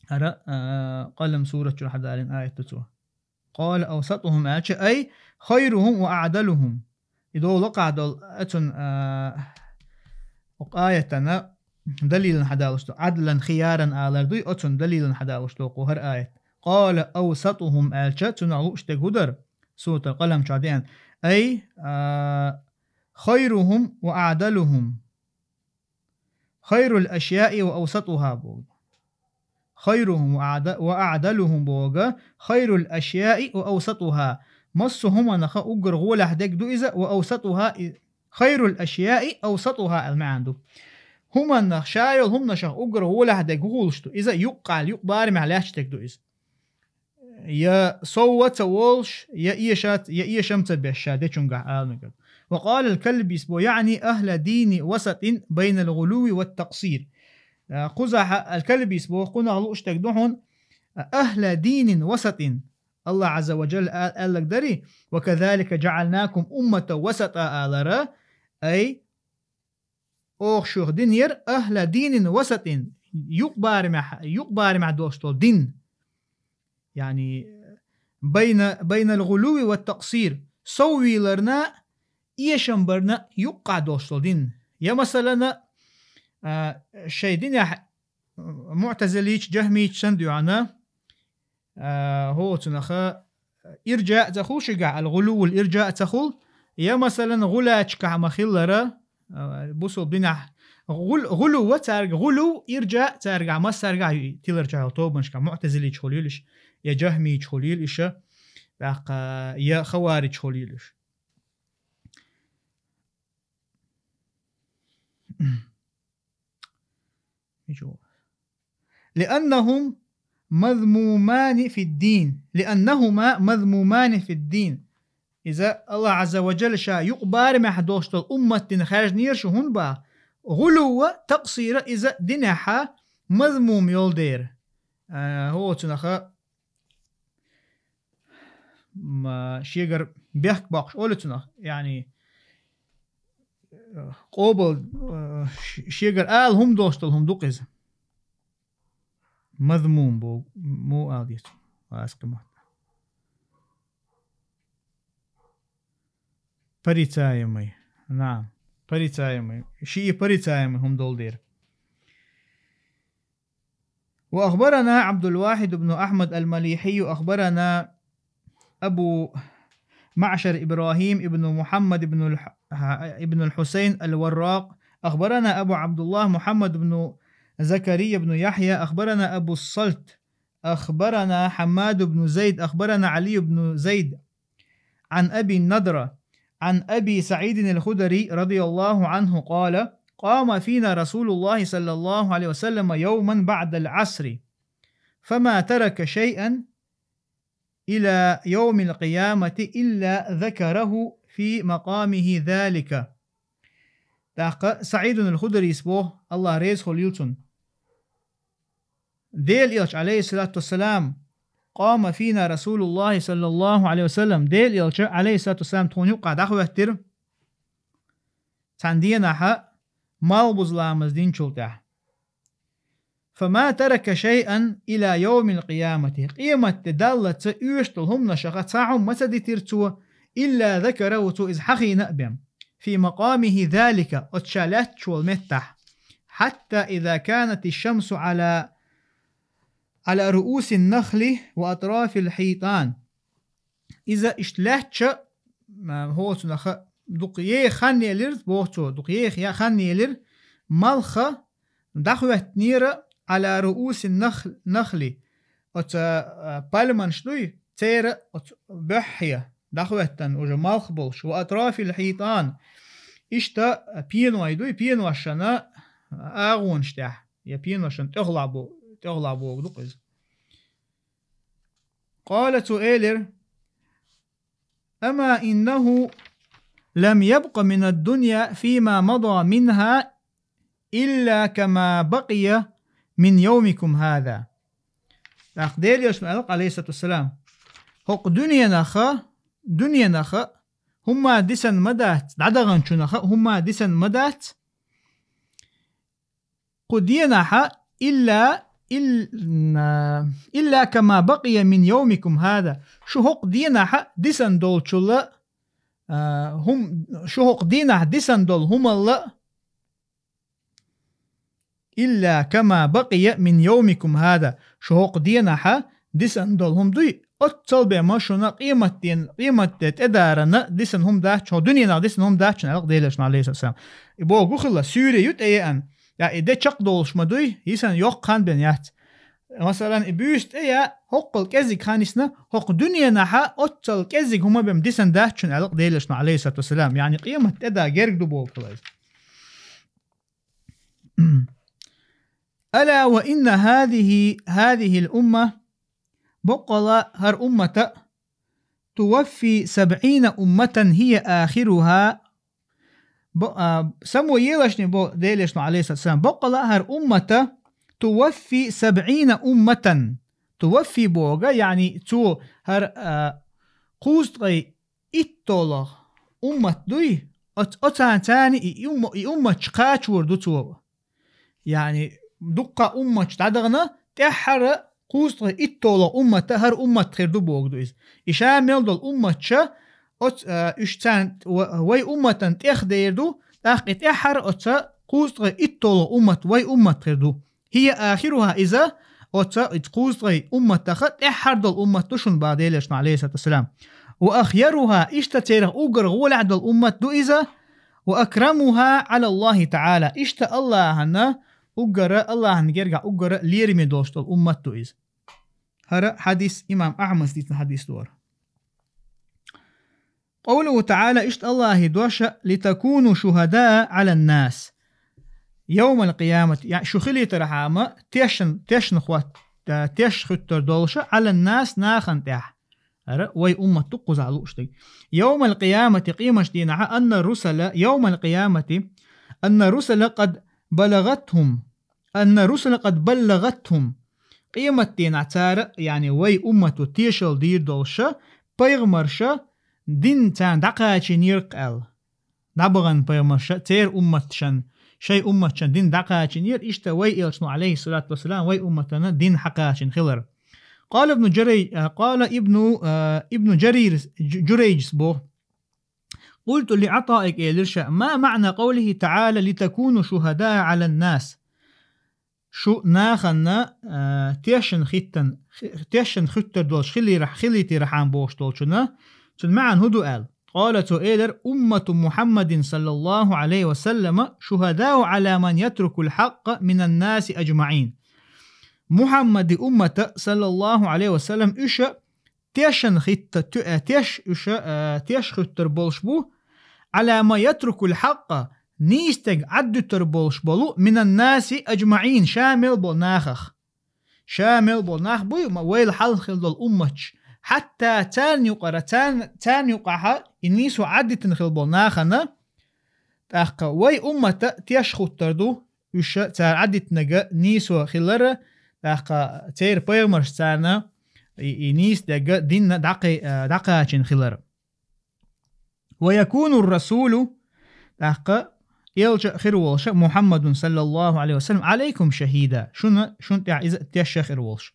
ХӀара, а, Къалам сурат чуьра хьадалийна аят ду цо. قال أوسطهم аьлча, أي خيرهم وأعدلهم. И долу лакхахь долу, оцун, а, оцу аятана далилан хьадалуш ду. عدلا خيارا алар дуй, оцун далилан хьадалуш ду кху хӀара аят. قال أوسطهم аьлча, цунах лууш дерг хӀун дара? Суратал Къалам чохь деана. أي, а, خيرهم وأعدلهم. خير الأشياء وأوسطها боху. خيرهم وأعد-، وأعدلهم боху, خير الأشياء وأوسطها. Массо а хӀуманах уггар гӀолехь дерг ду иза, وأوسطها, и-, خير الأشياء أوسطها аьлла маьӀна ду. ХӀуманах, ша йолу хӀуманашах уггар гӀолехь дерг хӀун хуьлуш ду? Иза юккъехь, юкъ-барамехь лаьтташ дерг ду иза. Я сов а ца волуш, я эша-, я эшам ца беш ша дечуьнгахь ала мегар ду. وقال الكلبيس بو يعني أهل دين وسط بين الغلو والتقصير. Э, кхузахь аль-Кальбийс боху, кхунах лууш дерг ду хьуна, أهل دين وسط. Аллах Азза ва Джалла а-, аьлларг дарий: «وكذلك جعلناكم أمة وسطا», алара, ай, оха шух динера أهل دين وسط, юкъ-барамехь, юкъ-барамехь долуш долу дин. Яъни, بين، بين الغلو والتقصير, соввийларна, эшам барна юккъахь долуш долу дин. Я, масалана, а, шайн динехь муътазилийча, джахмийча санна дуьхьана, а, хӀоцунаха ирджа а ца хуьлу шуьгахь, аль-гӀулувул ирджа а ца хуьлу, я, масалан, гӀулачкахь ма-хиллара, а, бусулба динехь гӀул-, гӀулув цаьрга, гӀулув, ирджа цаьргахь, массаьргахь ю и тиларчохь йолу тобанашкахь, муътазилийча хуьлийла иша, я джахмийча хуьлийла иша, тӀаккха я хаварижа хуьлийла иша. لأنهم مذمومان في الدين، لأنهما مذمومان في الدين. Иза Аллах Азза ва Джалла ша юкъ-барамехь долуш долу уммат дина хаьржинера шу, хӀунда боху? ГӀулувва, такъсира иза динехьа мазмум йолу дера. А, хӀоцунаха м, шегара бехк боккхуш олу цунах, яъни, э, къобал, э, ш-, шегара ала хӀума долуш долу хӀума ду-кх иза. Мазмум боху, муха ала деза лаьцна маттахь? Порицаемый. Наам. Порицаемый. Шиъ порицаемый хӀума долу дера. وأخبرنا عبد الواحد بن أحمد المليحي، أخبرنا أبو معشر إبراهيم بن محمد بن الح-، بن الحسين الوراق، أخبرنا أبو عبد الله محمد بن زكريا بن يحيى، أخبرنا أبو الصلت، أخبرنا حماد بن زيد، أخبرنا علي بن زيد، عن أبي النضرة عن أبي سعيد الخدري رضي الله عنه قال: قام فينا رسول الله صلى الله عليه وسلم يوما بعد العصر، فما ترك شيئا إلى يوم القيامة إلا ذكره في مقامه ذلك. ТӀаккха СаӀидун аль-Худрийс боху, Аллах реза хуьлийла цунна. Делан Элча, алейхиссалату вассалам, къама фина Расулуллахи саллаллаху алейхи ва саллам, Делан Элча, алейхиссалату вассалам, тхуна юккъахь дӀахӀоьттира цхьана денахьа, малхбуза ламаз динчул тӀаьхьа. Фама тарака шайъан ила йовмил къиямати. Къематде даллалц оьшуш долу хӀуманашха цхьа хӀума ма ца дитира цо, илла закараху, цо иза хьахийна а бен. Фи макъамихи залика, оцу ша лаьтташ волу меттахь. Хьатта иза канати шамсу ала, ала руусин нахли ва атрафил хьитан. Иза иштта лаьтташ, а, хӀоцунах дукха еха хан елира, боху цо, дукха еха я-, хан елира, малх дӀахӀоьттинера ала руусин нах-, нахли. Оцу, а, пальманаш дуй, церан оцу буьххье дӀахӀоьттина уже малх болуш. Ва атрафил хьитан. Иштта пеной дуй, пеношна агӀонаш тӀехь. Я пеношна тӀехула бо-, тӀехула богу ду-кх иза. Къала, цо элира: «Ама иннаху лам ябкъа минад-дунья фима мада минха илла кама бакъия мин йовмикум хаза». ТӀаккха Делан Элчано аьлла, алейхиссалату вассалам: «ХӀокху дуьненах, дуьненах хӀумма дисина ма дац, дӀадаханчунах хӀумма дисина ма дац, кху денахьа илла, ил-, м, илла кама бакъия мин йовмикум хаза». Шу хӀокху денахьа дисина долчул а, а, хӀум-, шу хӀокху денахь дисина долу хӀумал а, илла кама бакъия мин йовмикум хаза. Шу хӀокху денахьа дисина долу хӀума дуй, оццул бен ма шуна къематден-, къематде тӀедарана дисина хӀума дац, хӀокху дуьненах дисина хӀума дац шуна, аьлла Делан Элчано, алейхиссалам. И бохург хилла, суьйре ю тӀееана, я и де чекхдолуш ма дуй, йисина йоккха хан бен яц. Масалан, и буьйса тӀе я, хӀоккхул кӀезиг хан йисина, хӀокху дуьненахьа оццул кӀезиг хӀума бен дисина дац шуна, аьлла Делан Элчано, алейхиссалату вассалам. Яъни къематде тӀеда герга ду бохург хилла иза. Ала ва инна хазихи, хазихил умма, боккъала хӀара уммата, туваффи сабъина умматан хия ахируха, бо-, а, само елашни бо Делешну, алейхиссалату вассалам, боккъала хӀара уммата, туваффи сабъина умматан. Туваффи бога, яъни цо хӀара, а, кхузткъе иттолагӀа уммат дуй, оц-, оцан цани и умма-, и умматаш кхачор ду цо. Яъни дуккха умматаш дӀадахана, тӀеххьара кхузткъе иттолагӀа уммата хӀара уммат хир ду бога ду иза. И ша мел дола умматаш, оц-, а, уьш царна ва-, вай умматан тӀех дер ду, тӀаккха и тӀеххьара оца кхузткъе иттолагӀа уммат вай уммат хир ду. Хия ахируха иза, оца и кхузткъе умматаха тӀеххьара дола уммат ду шун бах Делешну, алейхиссалату вассалам. Ва ахъяруха, иштта церах уггар гӀолехь дола уммат ду иза, ва акрамуха Ӏала Аллахи таӀала. Иштта Аллахьана уггара, Аллахьана гергахь уггара лераме долуш долу уммат ду иза. ХӀара хьадис имам Ахьмадс дийцина хьадис дора. Къовлуху таӀала, иштта Аллахьи доша: «Литакуну шухадаа Ӏалан-нас явмал-къиямати». Я, шу хилийтархьама тешан, тешна хӀотта, теш хуьттар долуша Ӏалан-нас, нахана тӀехь. ХӀара вай уммат ду кхузахь лууш дерг. Явмал-къиямати, къемаш дийнахьа, анна русала, явмал-къиямати, анна русала къад балагатхум, анна русала къад баллагатхум. Къемат дийнахь цара, яъни вай уммато тешал дийр долуша, пайхамарша дин царна дӀакхачийнера аьлла. ДӀабахана пайхамарша, церан умматшан, шайн умматшан дин дӀакхачийнера, иштта вай элчано, алейхиссалату вассалам, вай умматана дин хьакхачийна хилар. Къала ибну Джурай-, а, къала ибну, а, ибну Джарир, Дж-, Джурайджис боху: «Къулту ли ГӀатаик», элира ша: «Ма маъна къовлихи таӀала: „Литакуну шухадаа Ӏалан-нас“?» Шу нахана, а, тешан хӀиттан, хи-, тешан хуьттар долуш хилира-, хилийтирхьама бохуш долчунна, цуьнан маьӀна хӀун ду аьлла. Къала, цо элира: «Уммату Мухьаммадин саллаллаху Ӏалайхи ва саллама шухадау Ӏала ман ятрукул хьакъа минан-наси аджмаӀин». Мухьаммади уммата, саллаллаху Ӏалайхи ва саллам, уьш тешан хӀитта ту-, э, теш, уьш, э, теш хуьттар болуш бу, Ӏала ман ятрукул хьакъа, нийса дерг Ӏаддуьтур болуш болу, минан-наси аджмаӀин, ша мел болу нахах. Ша мел болу нах буй, ма вайла хьалха хилла долу умматаш. Хьатта царна юкъара, царна, царна юкъахьа и нийсо Ӏаддитина хилла болу нахана, тӀаккха вай уммата теш хуьттар ду, уьш цара Ӏаддитинарг нийсо хилар, тӀаккха церан пайхамарша царна и, и нийса дерг динна дӀакхай-, э, дӀакхачийна хилар. «Ва якуну р-расулу», тӀаккха элча хир волуша, «Мухьаммадун саллаллаху Ӏалайхи ва саллам, Ӏалайкум шахида», шуна, шун тӀехь иза тешша хир волуш.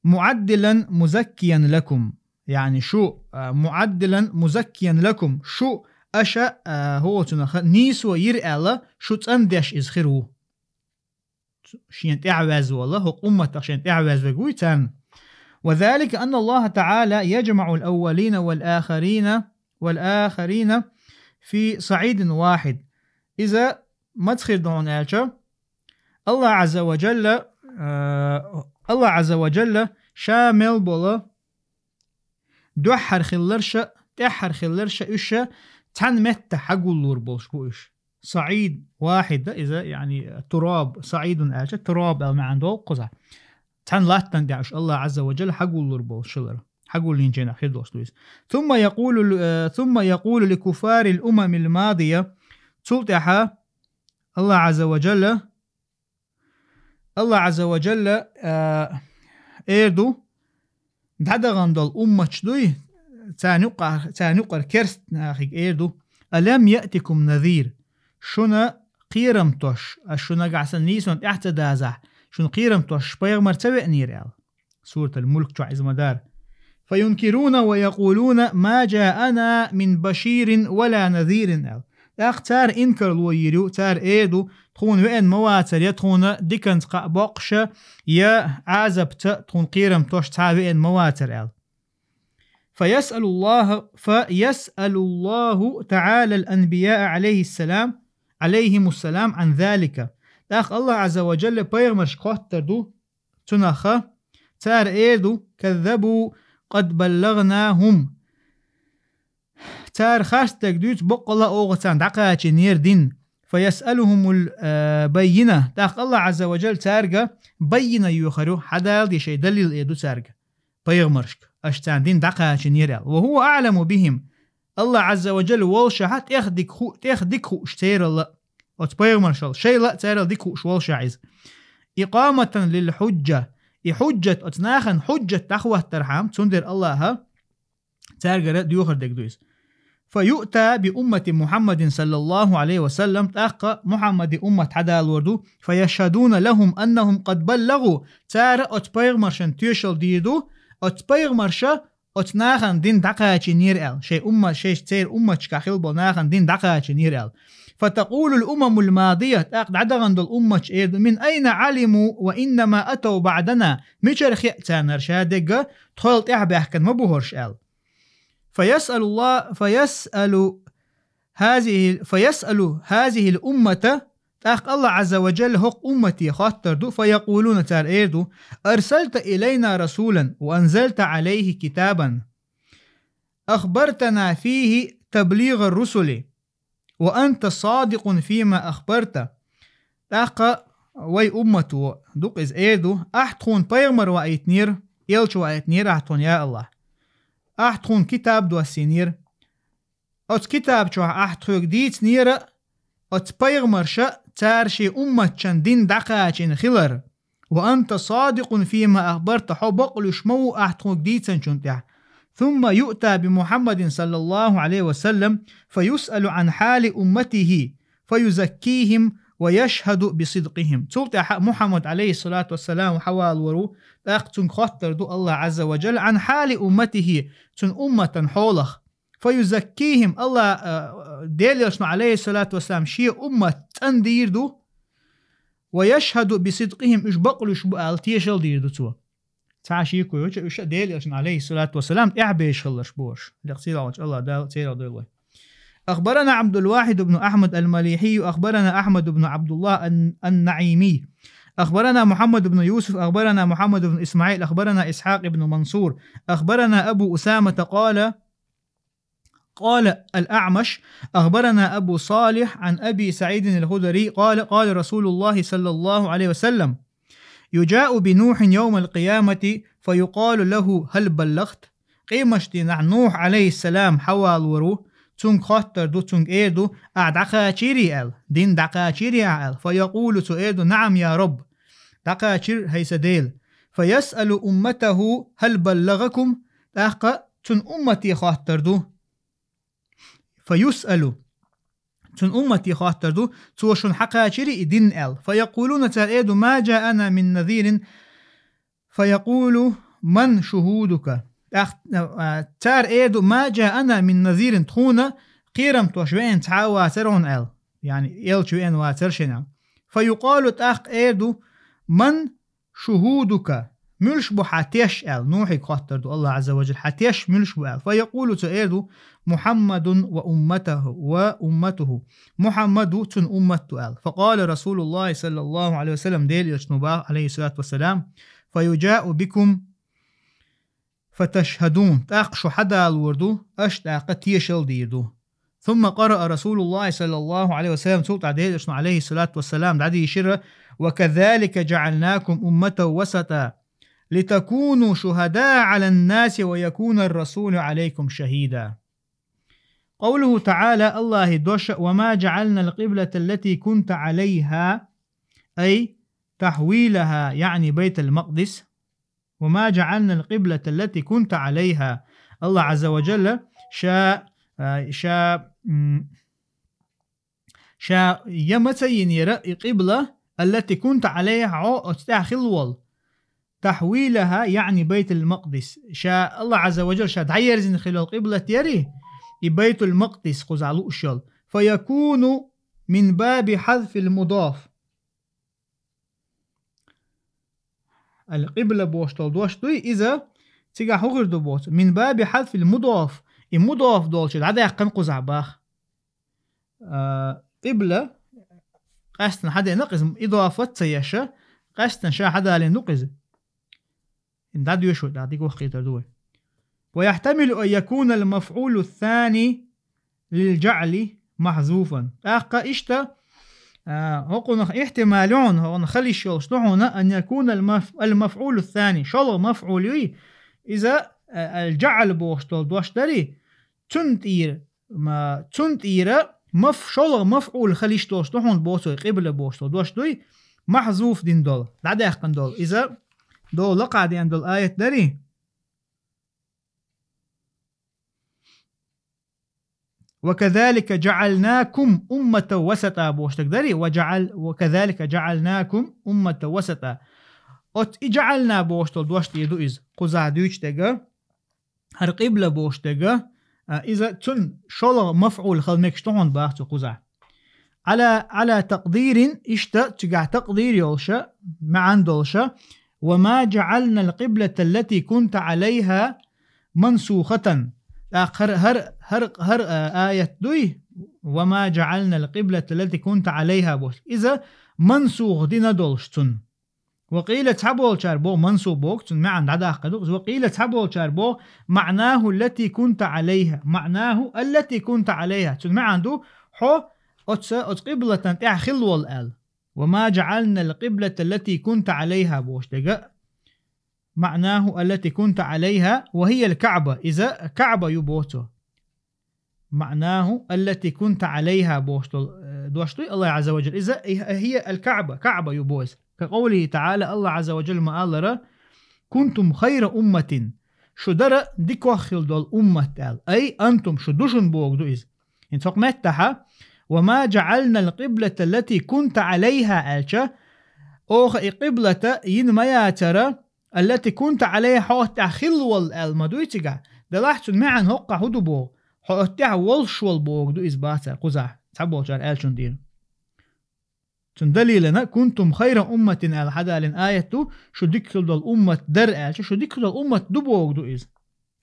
«Муаддилан музаккиян лакум», яъни шу, а, «муаддилан музаккиян лакум», шу аша, а, хӀоцунаха нийсо йира аьлла, шу цӀандеш иза хир ву. Шен тӀаьхьаваьзза вала, хӀокху умматах шен тӀаьхьаваьзза вег вуй царна. «Ва залика анна Аллаха таӀала яджмаӀул аввалина вал ахарина, вал ахарина фи саӀидин вахид». Иза маца хир ду хьуна аьлча, Аллах Ӏазза ва Джалла, а, Аллах Ӏазза ва Джалла ша мел бола дуьххьара хилларша, тӀаьххьара хилларша, уьш цхьана метта хьагуллур болуш бу уьш. СаӀид вахид да иза, яъни тураб, саӀидун аьлча, тураб аьлла маьӀна долу кхузахь. Цхьана латтана тӀехь уьш Аллах Ӏазза ва Джалла хьагуллур болуш хилар. Хьагуллинчийнах хир долуш ду иза. Сумма якъулу, э, сумма якъулу ли куффарил умамил мадия. Цул тӀаьхьа Аллах Ӏазза ва Джалла Аллах Ӏазза ва Джалла, а, эр ду, дӀадахана долу умматаш дуй, царна юкъа-, царна юкъара керст нахиг эр ду: «Алам яътикум назир?» Шуна кхерам тош, аш шуна нагахь санна нийсонан тӀаьхьа ца дазахь, шуна кхерам тош пайхамар ца веанера аьлла. Суратал Мулк чохь иза ма дара. «Фаюнкируна ва якъулуна ма джаана мин баширин ва ла назирин», аьлла. ТӀаккха цара инкарло йийр ю, цара эр ду: «Тхуна веана ма вацара, я тхуна диканца кхаъ боккхуша, я Ӏазапца тхуна кхерам тош цхьа а веана ма вацара», аьлла. فيسأل الله، فيسأل الله تعالى الأنبياء عليه السلام، عليهم السلام عن ذلك. ТӀаккха Аллах Ӏазза ва Джалла пайхамаршка хоттар ду, цунаха, цара эр ду: «Каззабу къад баллагӀнахум». Цара харцдерг дуьйцу, боккъала оха царна дӀакхачийнера дин. «Фаясъалухумул, э, баййина». ТӀаккха Аллах Ӏазза ва Джалла цаьрга баййина йоьхур ю, хьадала де шайн далил эр ду цаьрга, пайхамаршка, аша царна дин дӀакхачийнера аьлла. «Ва хӀува аӀламу бихим». Аллах Азза ва Джалла волшахьа тӀех дика ху-, тӀех дика хууш цералла. Оцу пайхамаршал шайла а царал дика хууш волшахь иза. Икъаматан лил хьуджа. И хьуджат, оцу нахана хьуджат дӀахӀоттархьама, цундела Аллаха цаьргара доьхур дерг ду иза. Фа юъта би уммати Мухьаммадин саллаллаху Ӏалайхи ва саллам, тӀаккха Мухьаммади уммат хьадалор ду, фа яшхадуна лахум аннахум къад баллагӀу, цара оцу пайхамаршан тоьшалла дийр ду, оцу пайхамарша оцу нахана дин дӀакхачийнера аьлла, шайн умма-, шайн церан умматашкахь хилла болу нахана дин дӀакхачийнера аьлла. Фа такъулул умамул мадия, тӀаккха дӀадахана долу умматаш эр ду, мин айна Ӏалиму ва иннама атав баъдана, мичара хеа царна ша дегга, тхол тӀаьхьа баьхкина ма бу хӀорш аьлла. Фа ясъалулла-, фа ясъалу хазихи-, фа ясъалу хазихил уммата, тӀаккха Аллах Азза ва Джалла хӀокху уммате хоттар ду, фа якъулуна, цара эр ду, арсалта илайна расулан ва анзалта Ӏалайхи китабан. Ахбартана фихи таблигъар русули, ва анта садикъун фима ахбарта. ТӀаккха вай уммато, дукха иза эр ду, ахь тхуна пайхамар ваийтинера, элча ваийтинера ахь тхуна, я Аллах. Ахь тхуна китаб доссийнера. Оцу китаб чохь ахь тхоьга дийцинера, оцу пайхамарша цара шен умматчан дин дӀакхачийна хилар. Ва анта садикъун фима ахбарта, хьо бакълуьйш ма ву ахь тхуна дийцинчун тӀехь. Сумма юъта би Мухьаммадин саллаллаху Ӏалайхи ва саллам, фа юсъалу Ӏан хьали умматихи, фа юзаккихим ва яшхаду би сидкъихим. Цул тӀаьхьа Мухьаммад Ӏалайхиссалату вассалам хьавалор ву, тӀаккха цуьнга хоттар ду Аллах Азза ва Джалла, Ӏан хьали умматихи, цуьнан умматан хьолах. Фа юзаккихим, Аллах, а, Делан Элчано, Ӏалайхиссалату вассалам, шен уммат цӀандийр ду, ва яшхаду би сидкъихим, уьш бакълуьйш бу аьлла, тешал дийр ду цо. Цхьа шеко йоцуш, уьш а Делан Элчано, Ӏалайхиссалату вассалам, тӀаьхьабеш хилларш бу уьш. Декъ сийлахьчу Аллах Дала церал дойла вай. أخبرنا عبد الواحد بن أحمد المليحي، أخبرنا أحمد بن عبد الله الن-، النعيمي، أخبرنا محمد بن يوسف، أخبرنا محمد بن إسماعيل، أخبرنا إسحاق بن منصور، أخبرنا أبو أسامة قال، قال الأعمش، أخبرنا أبو صالح عن أبي سعيد الخدري قال، قال رسول الله صلى الله عليه وسلم: يجاء بنوح يوم القيامة فيقال له: هل بلغت؟ Къематдийнахь Нухь, Ӏалайхиссалам, хьавалор ву, цуьнга хоттар ду, цуьнга эр ду, ахь дӀакхачийрий аьлла, дин дӀакхачийрий ахь аьлла. Фа якъулу, цо эр ду: نعم يا رب, дӀакхачийра, хӀай сан Дела. Фа ясъалу умматаху: هل بلغكم؟ ТӀаккха цуьнан уммате хоттар ду. Фа юсъалу. Цуьнан уммате хоттар ду, цо шуна хьакхачийрий и дин аьлла. Фа якъулуна, цара эр ду: ما جاءنا من نذير. Фа якъулу: من شهودك؟ ТӀаккха, а, цара эр ду: ما جاءنا من نذير, тхуна кхерамтош веана цхьа а вацара хьуна аьлла. Яъни, элча веана вацара шена аьлла. Фа юкъалу, тӀаккха эр ду: من شهودك, муьлш бу хьан теш аьлла, Нухьига хоттар ду Аллах Азза ва Джалла, хьан теш муьлш бу аьлла. Фа якъулу, цо эр ду: محمد وأمته، وأمته, Мухьаммад ву, цуьнан уммат ду аьлла. Фа къала Расулуллахи саллаллаху Ӏалайхи ва саллам, Делан Элчано баха, Ӏалайхиссалату вассалам: فيجاء بكم فتشهدون, тӀаккха шу хьадалор ду, аша тӀаккха тешал дийр ду. ثم قرأ رسول الله صلى الله عليه وسلم, цул тӀаьхьа Делан Элчано, Ӏалайхиссалату вассалам, дӀадийшира: وكذلك جعلناكم أمة وسطا لتكونوا شهداء على الناس ويكون الرسول عليكم شهيدا. قوله تعالى, Аллахьан дош: وما جعلنا القبلة التي كنت عليها، أي تحويلها، يعني بيت المقدس. وما جعلنا القبلة التي كنت عليها. Аллах Азза ва Джалла ша, а, ша, м, ша я ма ца йинера и къибла, التي كنت عليها, хьо оцу тӀехь хилла волу. تحويلها يعني بيت المقدس. Ша, Аллах Азза ва Джалла ша дӀаерзина хилла йолу къиблат яри, и Байтул-Макъдис кхузахь лууш йолу. فيكون من باب حذف المضاف. Ал-къибла бохуш долу дош дуй, иза цигахь хӀун хир ду боху? من باب حذف المضاف. И мудаф долчу дӀадаьккхина кхузахь баха. А, къибла къаьстина хьадеана иза, идафат ца еш, къаьстина ша хьадалийна ду иза. ХӀинца дӀадоьшу вай, дӀа дика вахкийтар ду вай. ويحتمل أن يكون المفعول الثاني للجعل محذوفا. ТӀаккха иштта, а, хӀокхунах ихтимал ю хьуна, хӀокхунах хила йиш йолуш ду хьуна, أن يكون المف-، المفعول الثاني, шолгӀа мафӀул юй, иза, а, ал-джаӀал бохуш долу дош дарий, цунна тӀера ма-, цун тӀера маф-, шолгӀа мафӀул хила йиш долуш ду хьуна боху цо, къибла бохуш долу дош дуй, махьзуф дина долу, дӀадаьккхина долу. Иза долу лакхахь деана долу аят дарий? «وكذلك جعلناكم أمة وسطا» бохуш дерг дарий? «وجعل-, وكذلك جعلناكم أمة وسطا». Оцу и «جعلنا» бохуш долу дош тӀера ду иза. Кхузахь дуьйцуш дерг, хӀара къибла бохуш дерг, а, иза цун шолгӀа мафӀул хила мегаш ду хьуна боху цо кхузахь. «على، على تقدير», иштта цигахь такъдир йолуша, маьӀна долуша: «وما جعلنا القبلة التي كنت عليها منسوخة». ТӀаккха хӀара, хӀара, хӀара, хӀара, а, аят дуй: «وما جعلنا القبلة التي كنت عليها» бохуш. Иза мансух дина долуш цунна. «وقيل», цхьаболчара боху, мансуб боху, цунна маьӀна дӀадаккха ду. «وقيل», цхьаболчара боху: «معناه التي كنت عليها». «معناه التي كنت عليها». Цунна маьӀна ду: хьо оцу, оцу къиблатан тӀехь хилла волу аьлла. «وما جعلنا القبلة التي كنت عليها» бохуш дерг. «معناه التي كنت عليها وهي الكعبة». Иза КаӀба ю боху цо. «معناه التي كنت عليها» бохуш долу, э, дош дуй АллахӀ Ӏазза ва Джалла. Иза, и-, «هي الكعبة», КаӀба ю боху иза. «كقوله تعالى», АллахӀ Ӏазза ва Джалла ма-аллара: «كنتم خير أمة». Шу дара дика хила долу уммат аьлла. «أي أنتم», шу ду шуна боху ду иза. ХӀинца хӀокху меттахьа: «وما جعلنا القبلة التي كنت عليها» аьлча, оха и къиблата йина ма яцара, «التي كنت عليها», хьо оцу тӀехь хилла волу аьлла ма дуй цигахь. Делахь цунна маьӀна хӀоккхахь хӀун ду боху? Хьо оцу тӀехь волуш волу боху ду иза бацара кхузахь, цхьаболчара аьллачун дийна. Цунна далилана «كنتم خير أمة» аьлла хьадалийна аят ду, шу дика хила долу уммат дара аьлча, шу дика хила долу уммат ду боху ду иза.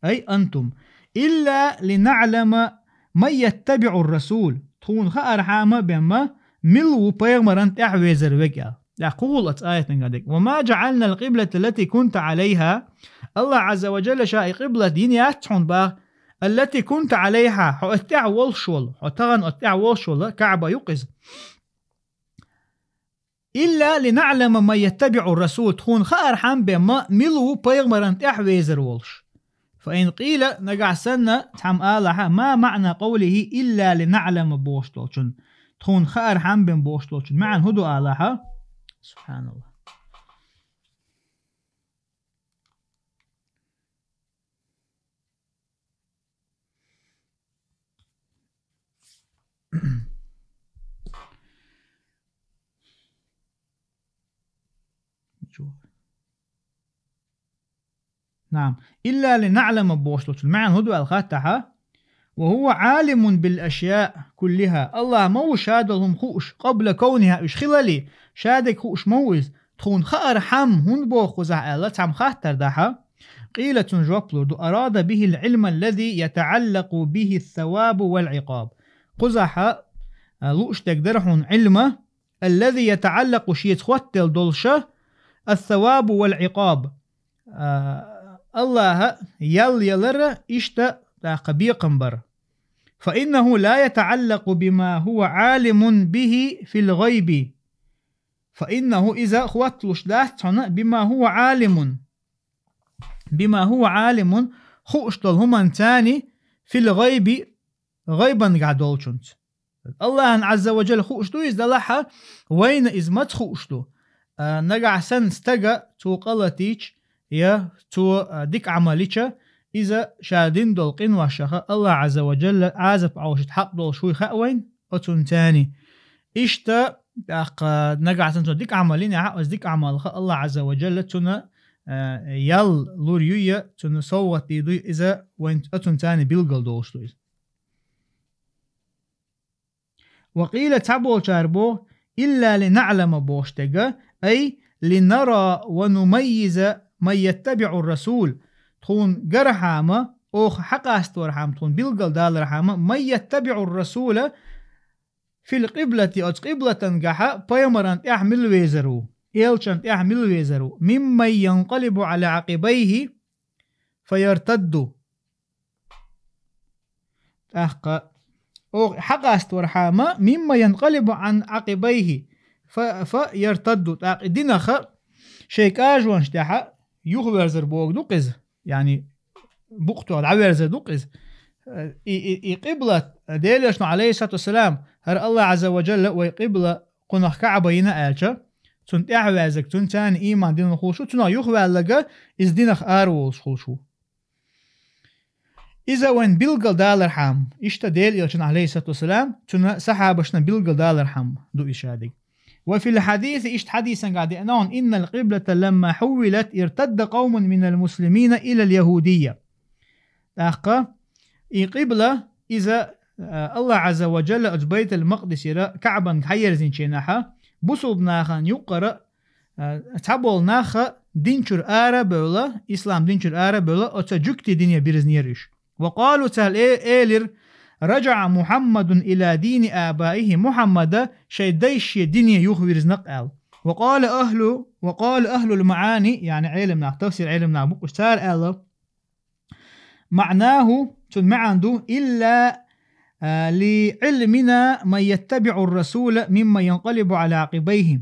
«أي أنتم». «إلا لنعلم من يتبع الرسول». Тхуна хаархьама бен ма, мила ву пайхамаран тӀехь везар верг аьлла. ТӀаккха хӀун хуьлу оцу аятан гӀадик? «وما جعلنا القبلة التي كنت عليها». АллахӀ Ӏазза ва Джалла ша и къиблат йина яц хьуна боху. «التي كنت عليها», хьо оцу тӀехь волуш волу, хьо тахана оцу тӀехь волуш волу, КаӀба ю-кх иза. «إلا لنعلم من يتبع الرسول», тхуна хаархьама бен ма, мила ву пайхамаран тӀехь везар волуш. «فإن قيل», нагахь санна цхьамма алахьа: «ما معنى قوله إلا لنعلم» бохуш долчун, тхуна хаархьама бен бохуш долчун маьӀна хӀун ду алахьа? СубхьаналлахӀ. نعم. «إلا لنعلم» бохуш долчун маьӀна хӀун ду аьлла хаттахьа? «وهو عالم بالأشياء كلها». АллахӀ ма ву ша долу хӀума хууш, «قبل كونها», уьш хилале, ша дерг хууш ма ву иза. Тхуна хаархьама хӀунда боху кхузахь аьлла, цхьамма хаттар дахьа? قيل, цунна жоп лур ду: «أراد به العلم الذي يتعلق به الثواب والعقاب». Кхузахьа, а, лууш дерг дара хьуна Ӏилма, «الذي يتعلق», шеца хоттаделла долуша, «الثواب والعقاب», а, АллахӀа ял ялара, иштта тӀаккха бекхам бара. «فإنه لا يتعلق بما هو عالم به في الغيب». «فإنه», иза хотталуш дац хьуна, «بما هو عالم». «بما هو عالم», хууш долу хӀуманца, «في الغيب», гӀайбангахь долчунца. АллахӀан Ӏазза ва Джалла хууш ду иза, делахьа, вайна иза маца хууш ду? А, нагахь санна стага цо къа латийча, я цо, а, дика Ӏамал йича, иза ша дина долу къиношаха АллахӀ Ӏазза ва Джалла Ӏазап Ӏовшийта хьакъ долуш вуй хаьа вайна оцунца. Иштта, тӀаккха нагахь санна цо дика Ӏамал йинехь, оцу дика Ӏамалха АллахӀ Ӏазза ва Джалла цунна, а, ял лур юй, я цунна совгӀат дийр дуй, иза вайн оцунца билгал долуш ду иза. «وقيل», цхьаболчара боху: «إلا لنعلم» бохуш дерг, «أي لنرى ونميز من يتبع الرسول». Тхуна гархьама, оха хьакъаставархьама, тхуна билгал далархьама, «من يتبع الرسول في القبلة», оцу къиблатангахьа пайхамаран тӀехь мила везар ву, элчан тӀехь мила везар ву, «ممن ينقلب على عقبيه فيرتد». ТӀаккха оха хьакъаставархьама, «ممن ينقلب عن عقبيه ف-, فيرتد», тӀаккха и динаха шайн кӀажонаш тӀехьа юхаверзар боху ду-кх иза, яъни букъ тоха дӀаверзар ду-кх иза. И, и, и къибла, Делан элчано, алейхиссалату вассалам, хӀара Аллах Азза ва Джалла вай къибла кхунах Каъба йина аьлча, цунна тӀаьхьаваьззаг, цунна царна иман дина хулаш ву, цунах юхаваьллага, иза динах араволаш хулаш ву. Иза вайн билгал далархьама, иштта Делан элчана, алейхиссалату вассалам, цунна сахьабашна билгал далархьама ду иза шадиг. وفي الحديث, иштта хьадисангахь деана хьона, إن القبلة لما حولت ارتد قوم من المسلمين إلى اليهودية. ТӀаккха и къибла, иза, а, Аллах Азза ва Джалла оцу Байтул-Макъдисера Каъбанга хьаерзинчу хенахьа, бусулба нахана юккъара, а, цхьаболу наха динчуьра ара а бевлла, ислам динчуьра ара а бевлла, оцу жуьгтийн дине бирзинера уьш. وقالوا, цара э-, элира: رجع محمد إلى دين آبائه, Мухьаммада шайн дайша дине юхавирзина-кх аьлла. وقال أهل، وقال أهل المعاني, яъни Ӏелам нах, тафсир Ӏелам нах бу-кх уьш, цара аьлла: معناه, цуьнан маьӀна ду: إلا، а, لعلمنا من يتبع الرسول ممن ينقلب على عقبيه.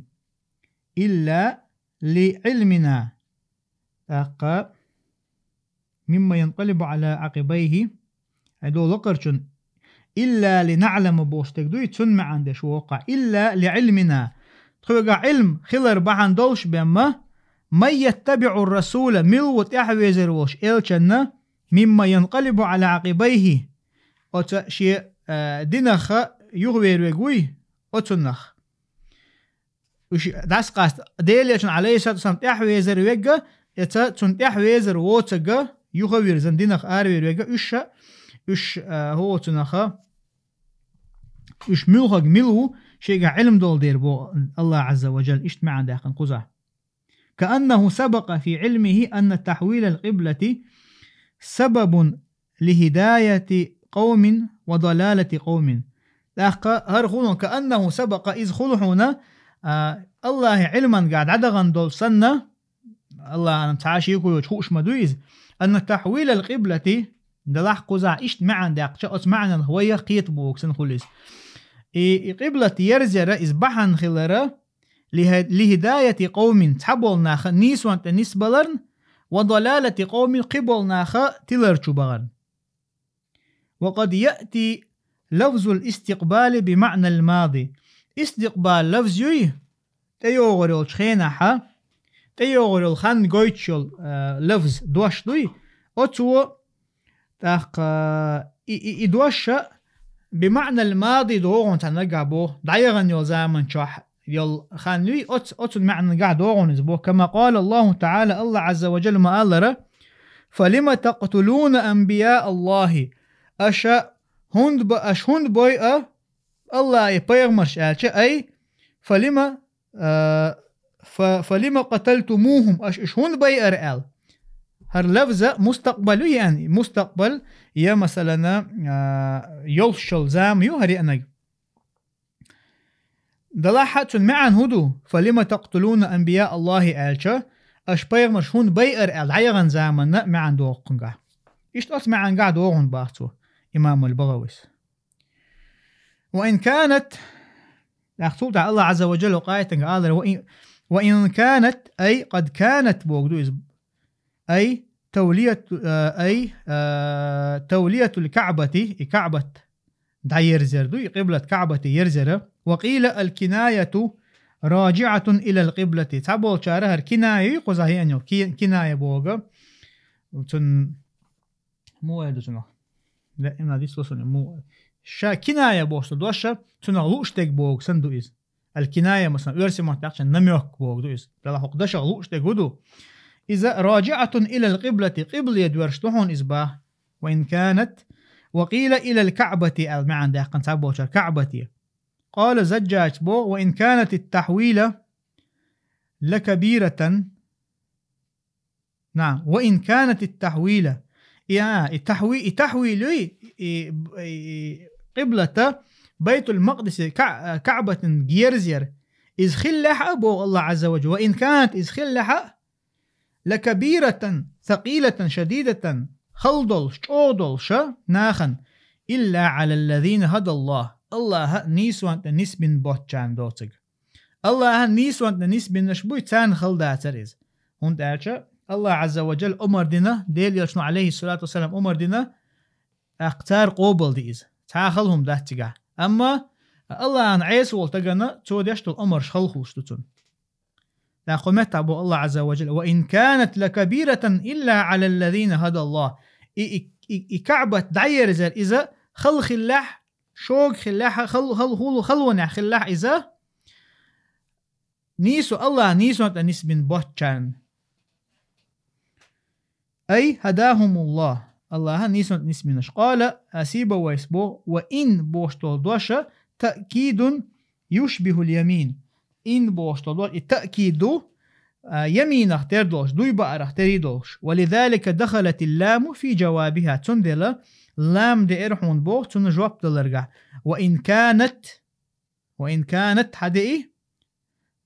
إلا لعلمنا. ТӀаккха ممن ينقلب على عقبيه. Ай, до лакхарчун إلا لنعلم бохуш дерг дуй, цуьнан маьӀна деш воккхахь. إلا لعلمنا. Тхоьгахь Ӏилма хилар бахьана долуш бен ма, من يتبع الرسول, мила ву тӀаьхьавезар волуш элчанна, ممن ينقلب على عقبيه. Оцу шен, а, динах юхавер верг вуй, оцунах. Уьш дӀасакъаста, Делан элчанна, алейхиссалату вассалам, тӀаьхьавезар верг а, я цуьнан тӀаьхьавезар воцург а, юхавирзина динах аравер верг а, уьш а, уьш, а, хӀоцунаха, уьш муьлхарг мила ву, шегахь Ӏилма долу дела боху Аллах Азза ва Джалла, иштта маьӀна даьккхина кхузахь. كأنه سبق في علمه أن تحويل القبلة سبب لهداية قوم وضلالة قوم. ТӀаккха хӀара хуьлу, كأنه سبق, иза хуьлу хьуна, а, Аллахьан Ӏилманга дӀадахана долу санна, Аллахьан цхьа а шеко йоцуш хууш ма дуй иза. أن تحويل القبلة, делахь кхузахь иштта маьӀна даьккхича, оцу маьӀнах вайх кхета бохург санна хуьлу иза. И, и къиблат ерзара иза бахьана хилара, لهداية قوم, цхьаболу наха нийсонна тӀе нисбаларна, وضلالة قوم, кхиболу наха тилар чу бахарна. وقد يأتي لفظ الاستقبال بمعنى الماضي. Истикъбал лафз юй, тӀейогӀур йолчу хенахьа, тӀейогӀур йолу хан гойтуш йолу, а, лафз, дош дуй, оцо ТӀаккха и, и, и дош а بمعنى الماضي догӀу хьуна цхьа наггахь боху, дӀаяхана йолу заман чохь йолу хан юй, оц-, оцун маьӀнангахь догӀу хьуна иза боху. كما قال الله تعالى, Аллах Азза ва Джалла ма-аллара: فلم تقتلون أنبياء الله. Аша хӀунда ба-, аша хӀунда бойу а Аллахьан пайхамарш аьлча, ай, فلم, а, ف-, فلم قتلتموهم, аша уьш хӀунда байара аьлла. ХӀара лафза мустакъбал ю еана, мустакъбал я, масалана, а, йолуш йолу зама ю хӀара еанарг. Делахь а цуьнан маьӀна хӀун ду? فلم تقتلون أنبياء الله аьлча, аша пайхамарш хӀунда байара аьлла, дӀаяхана заманна маьӀна догӀу кхунгахь. Иштта оцу маьӀнангахь догӀу хьуна боху цо, имам аль-БагӀавис. وإن كانت, тӀаккха цул тӀаьхьа Аллах Азза ва Джалла вакъайтанга алара: وإن, وإن كانت, أي قد كانت боху ду иза. أي تولية, а, أي, а, تولية الكعبة, и Каъбат дӀаерзар ду, и къиблат Каъбате ерзара. وقيل الكناية راجعة إلى القبلة. Цхьаболчара хӀара киная ю, кхузахь еана йолу ки-, киная боху. Цун Муха эр ду цунах? Даимна дицло суна муха. Ша киная бохуш ду дош а, цунах лууш дерг боху санна ду иза. Аль-киная, масалан, оьрсийн маттахь аьлча намёк боху ду иза. Делахь хӀокху дашах лууш дерг хӀун ду? Иза راجعة إلى القبلة, къибле доьрзуш ду хьуна иза боху. وإن كانت, وقيل إلى الكعبة аьлла маьӀна даьккхина цхьаболчара, Каъбате. قال الزجاج боху: وإن كانت التحويلة لكبيرة. نعم، وإن كانت التحويلة. И, а, и тахьви-, и тахьвил юй, и, и, и къиблата Байтул-Макъдисе, Ка-, Каъбатан герзер. Иза хиллехь а, боху Аллах Азза ва Джалла, وإن كانت, иза хиллехь а, لكبيرة ثقيلة شديدة, хала долуш, чӀогӀа долуш а нахана, إلا على الذين هدى الله, Аллаха нийсонна тӀе нисбина боцчарна доцург. Аллаха нийсонна тӀе нисбинарш буй, царна хала дацара иза. ХӀунда аьлча Аллах Азза ва Джалла омар дина, Делан Элчано, алейхиссалату вассалам, омар дина, ТӀаккха цара къобалде иза. Цхьа хала хӀума дац цигахь. Амма Аллахьан Ӏеса волу тагана цо деш долу омарш хала хуьлуш ду цунна. ТӀаккха кху меттахь боху Аллахь Ӏазза ва Джалла: «Ва ин канат лакабиратан илла Ӏалаллазина хадаллахь». И, и, и, и Каъбат дӀаерзар иза хала хиллехь, шога хиллехь, хал-, хал-, хул-, халонехь хиллехь иза, нийсо, Аллахьа нийсонна тӀе нисбина боцчарна. Ай хадахумуллахь, Аллахьа нийсонна тӀе нисбинарш. Къала, а, Сибавайс боху: «Ва ин» бохуш долу дош таъкидун юшбихул ямин. «Ин» бохуш долу дош, и таъкид ду, а, яминах тера долуш, дуй баарах тера долуш. «Ва лизалика дахалатил ламу фи жавабиха». Цундела лам деара хьуна боху цунна жоп даларгахь. «Ва ин канат», «ва ин канат» хьадеи,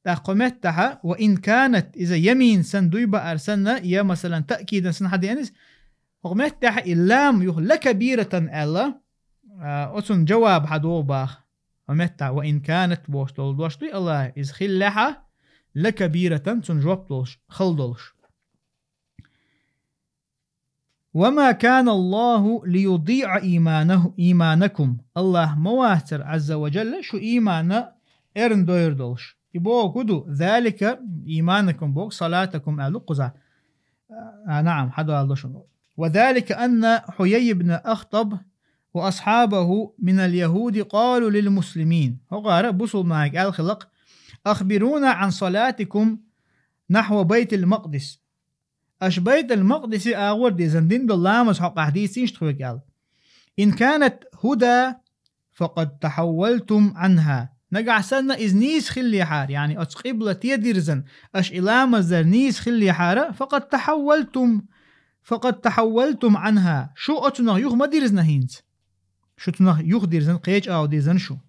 тӀаккха кху меттахьа «ва ин канат», иза ямин санна, дуй баар санна, я, масалан, таъкидан санна хьадеана иза, хӀокху меттехь и лам юха «лакабиратан» аьлла, а, оцунна жаваб хьадогӀу баха. Хьо меттахь «ва ин канат» бохуш долу дош дуй, Аллахьа иза хиллехьа, «лакабиратан», цунна жоп долуш, хала долуш. «Ва ма кана Аллаху лиюдиъа ийманаху-, ийманакум». Аллахь ма вацара, Ӏазза ва Джалла, шу иймана эрна дойр долуш. И боху ду, «залика», ийманакум боху, «салатакум» аьлла кхузахь. А, наам, хьадалла ду шуна. «Ва залика анна Хьуяй ибн Ахтаб ва асхьабаху минал яхуди къалу лил муслимин». ХӀокхара бусулбаниг аьлла хилла-кх: «Ахбируна ан салатикум нахва Байтил Макъдис». Аша Байтул Макъдисе агӀор дезан дина долу ламаз хьокъахь дийцийша тхоьга аьлла. «Ин канат худа, факъад тахьаввалтум анха». Нагахь санна иза нийса хиллехьара, яъни оцу къиблате дирзан, аша и ламаз дар нийса хиллехьара, факъад тахьаввалтум, факъад тахьаввалтум анха. Шу оцунах юха ма дирзина хӀинца. Шу цунах юха дирзан, кхечу агӀор дирзан шу.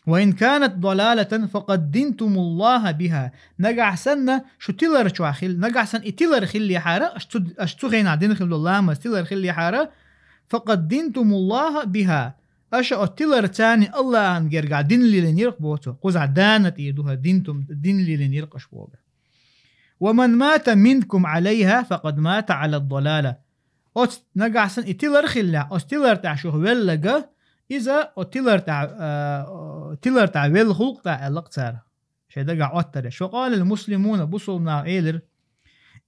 «Ва ин канат далалатан, факъад динтумуллаха биха». Нагахь санна шу тилар чохь хилла, нагахь санна и тилар хиллехьара, аша цу, аша цу хенахь дина хилла ламаз тилар хиллехьара, «факъад динтумуллаха биха». Аша оцу тилар царна Аллахьан гергахь дин лелийнера-кх боху цо. Кхузахь дана тӀера ду хӀара динтум, дин лелийнера-кх аша боху. «Ва ман мата минкум Ӏалайха, факъад мата Ӏалад далала». Оцу нагахь санна и тилар хиллехь, оцу тилар тӀехь шух веллага, иза оцу тилар тӀехь, а, тилар тӀехь велла хуьлу-кх тӀаккха аьлла-кх цара. Шайн дагахь Ӏоттареш. «Ва къалал муслимуна», бусулба наха элира: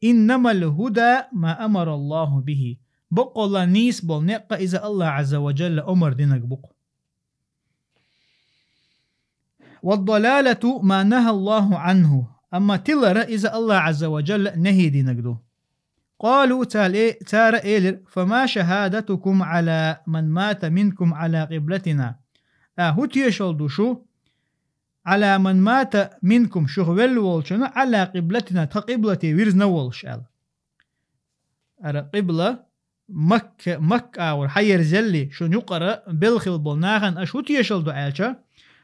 «Иннамал худа ма амара Аллаху бихи». Баккъалла нийса болу некъ иза Аллахь Ӏазза ва Джалла омар динарг бу-кх. «Вад далалату ма наха Аллаху анху». Амма тилара иза Аллахь Ӏазза ва Джалла нахьи динарг ду. «Къалу», цара э-, цара элира: «Фама шахадатукум Ӏала ман мата минкум Ӏала къиблатина?» А, хӀун тешалла ду шу, «Ӏала ман мата минкум», шух велла волчунна, «Ӏала къиблатина», тхан къиблате вирзина волуш аьлла. Ара къибла Макка, Макка агӀор хьаерзелли, шун юкъара белла хилла болу нахана аша хӀун тешалла ду аьлча,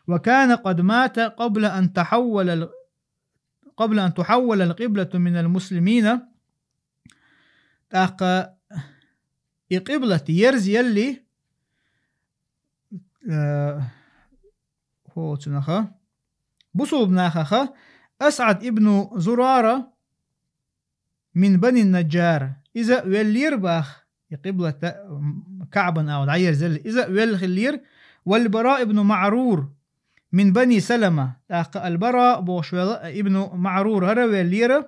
«ва кана къад мата къабла ан тахьаввалал, къабла ан тухьаввалал къиблату минал муслимина». ТӀаккха и къиблат ерзаелли, э, хӀоцунаха, бусулба нахаха, Асъад ибну Зурара, мин Бани Наджар. Иза веллера баха, и къиблата, м, Каъбан агӀор дӀаерзелла. Иза велла хиллера, вал Бара ибн МаӀрур, мин Бани Салама. ТӀаккха ал-Бара бохуш велла ибн МаӀрур хӀара веллера.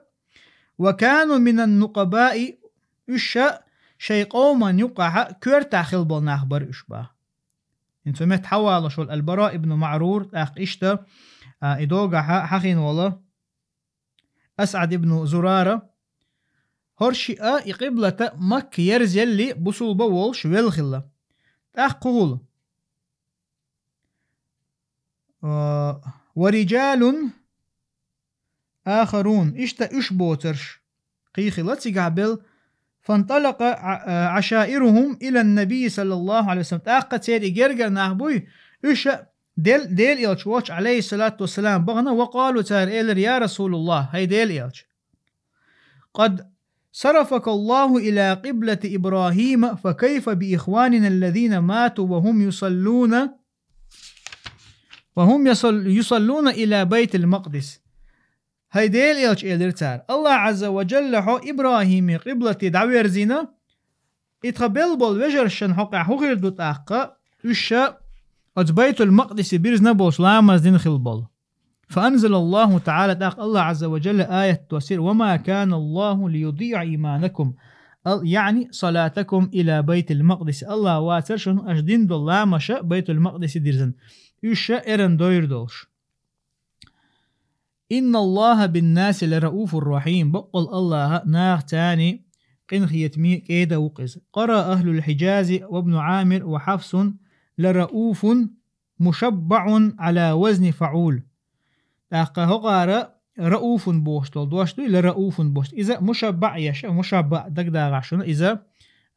Ва кану минан нукъабаи, уьш ша шайн къоман юккъахьа коьртахь хилла болу нах бара уьш баха. ХӀинца метта хьавалуш волу ал-Бара ибн МаӀрур, тӀаккха иштта, а, и догахьа хьахийна волу Асъад ибн Зурара. ХӀорш шиъ а и къиблата Макка ерзелли бусулба волуш велла хилла. ТӀаккха кху гӀула. А, ва риджалун ахарун. Иштта уьш боцарш. Кхийхила цигахь бел. Фанталакъа Ӏа-, Ӏашаирухум илан Наби саллаллаху Ӏалайхи ва саллам. ТӀаккха церан и гергара нах буй, уьш а Дел-, Дела элча воцчу, Ӏалайхиссалату вассалам, бахана, ва къалу, цара элира: «Я Расулаллах, хӀай Дела элча, къад сарафакаллаху ила къиблати Ибрахима, фа кайфа би ихванина аллазина мату ва хум юсаллуна, ва хум ясал-, юсаллуна ила Байтил Макъдис». ХӀай Дела элча, элира цара, Аллах Ӏазза ва Джалла хьо Ибрахиман къиблате дӀаверзина, И тха белла болу вежаршна хьокъехь хӀун хир ду тӀаккха? Уьш ша оцу Байтул-Макъдисе бирзина болуш ламаз дина хила болу. فأنزل الله تعالى, тӀаккха Аллах Азза ва Джалла аят доссийра: «وما كان الله ليضيع إيمانكم», ал-, яъни «صلاتكم إلى بيت المقدس». Аллах вацара шуна аша дина долу ламаша Байтул-Макъдисе дирзина. Уьш ша эрна дойр долуш. «إن الله بالناس لرءوف رحيم». Баккъал Аллаха нахаца къинхетаме, кӀеда ву-кх иза. قرأ أهل الحجاز وابن عامر وحفص لرءوف مشبع على وزن فعول. ТӀаккха хӀокхара раъуфун бохуш долу дош дуй, ла раъуфун бохуш. Иза мушаббаъ еш, мушаббаъ дагадогӀу шуна, иза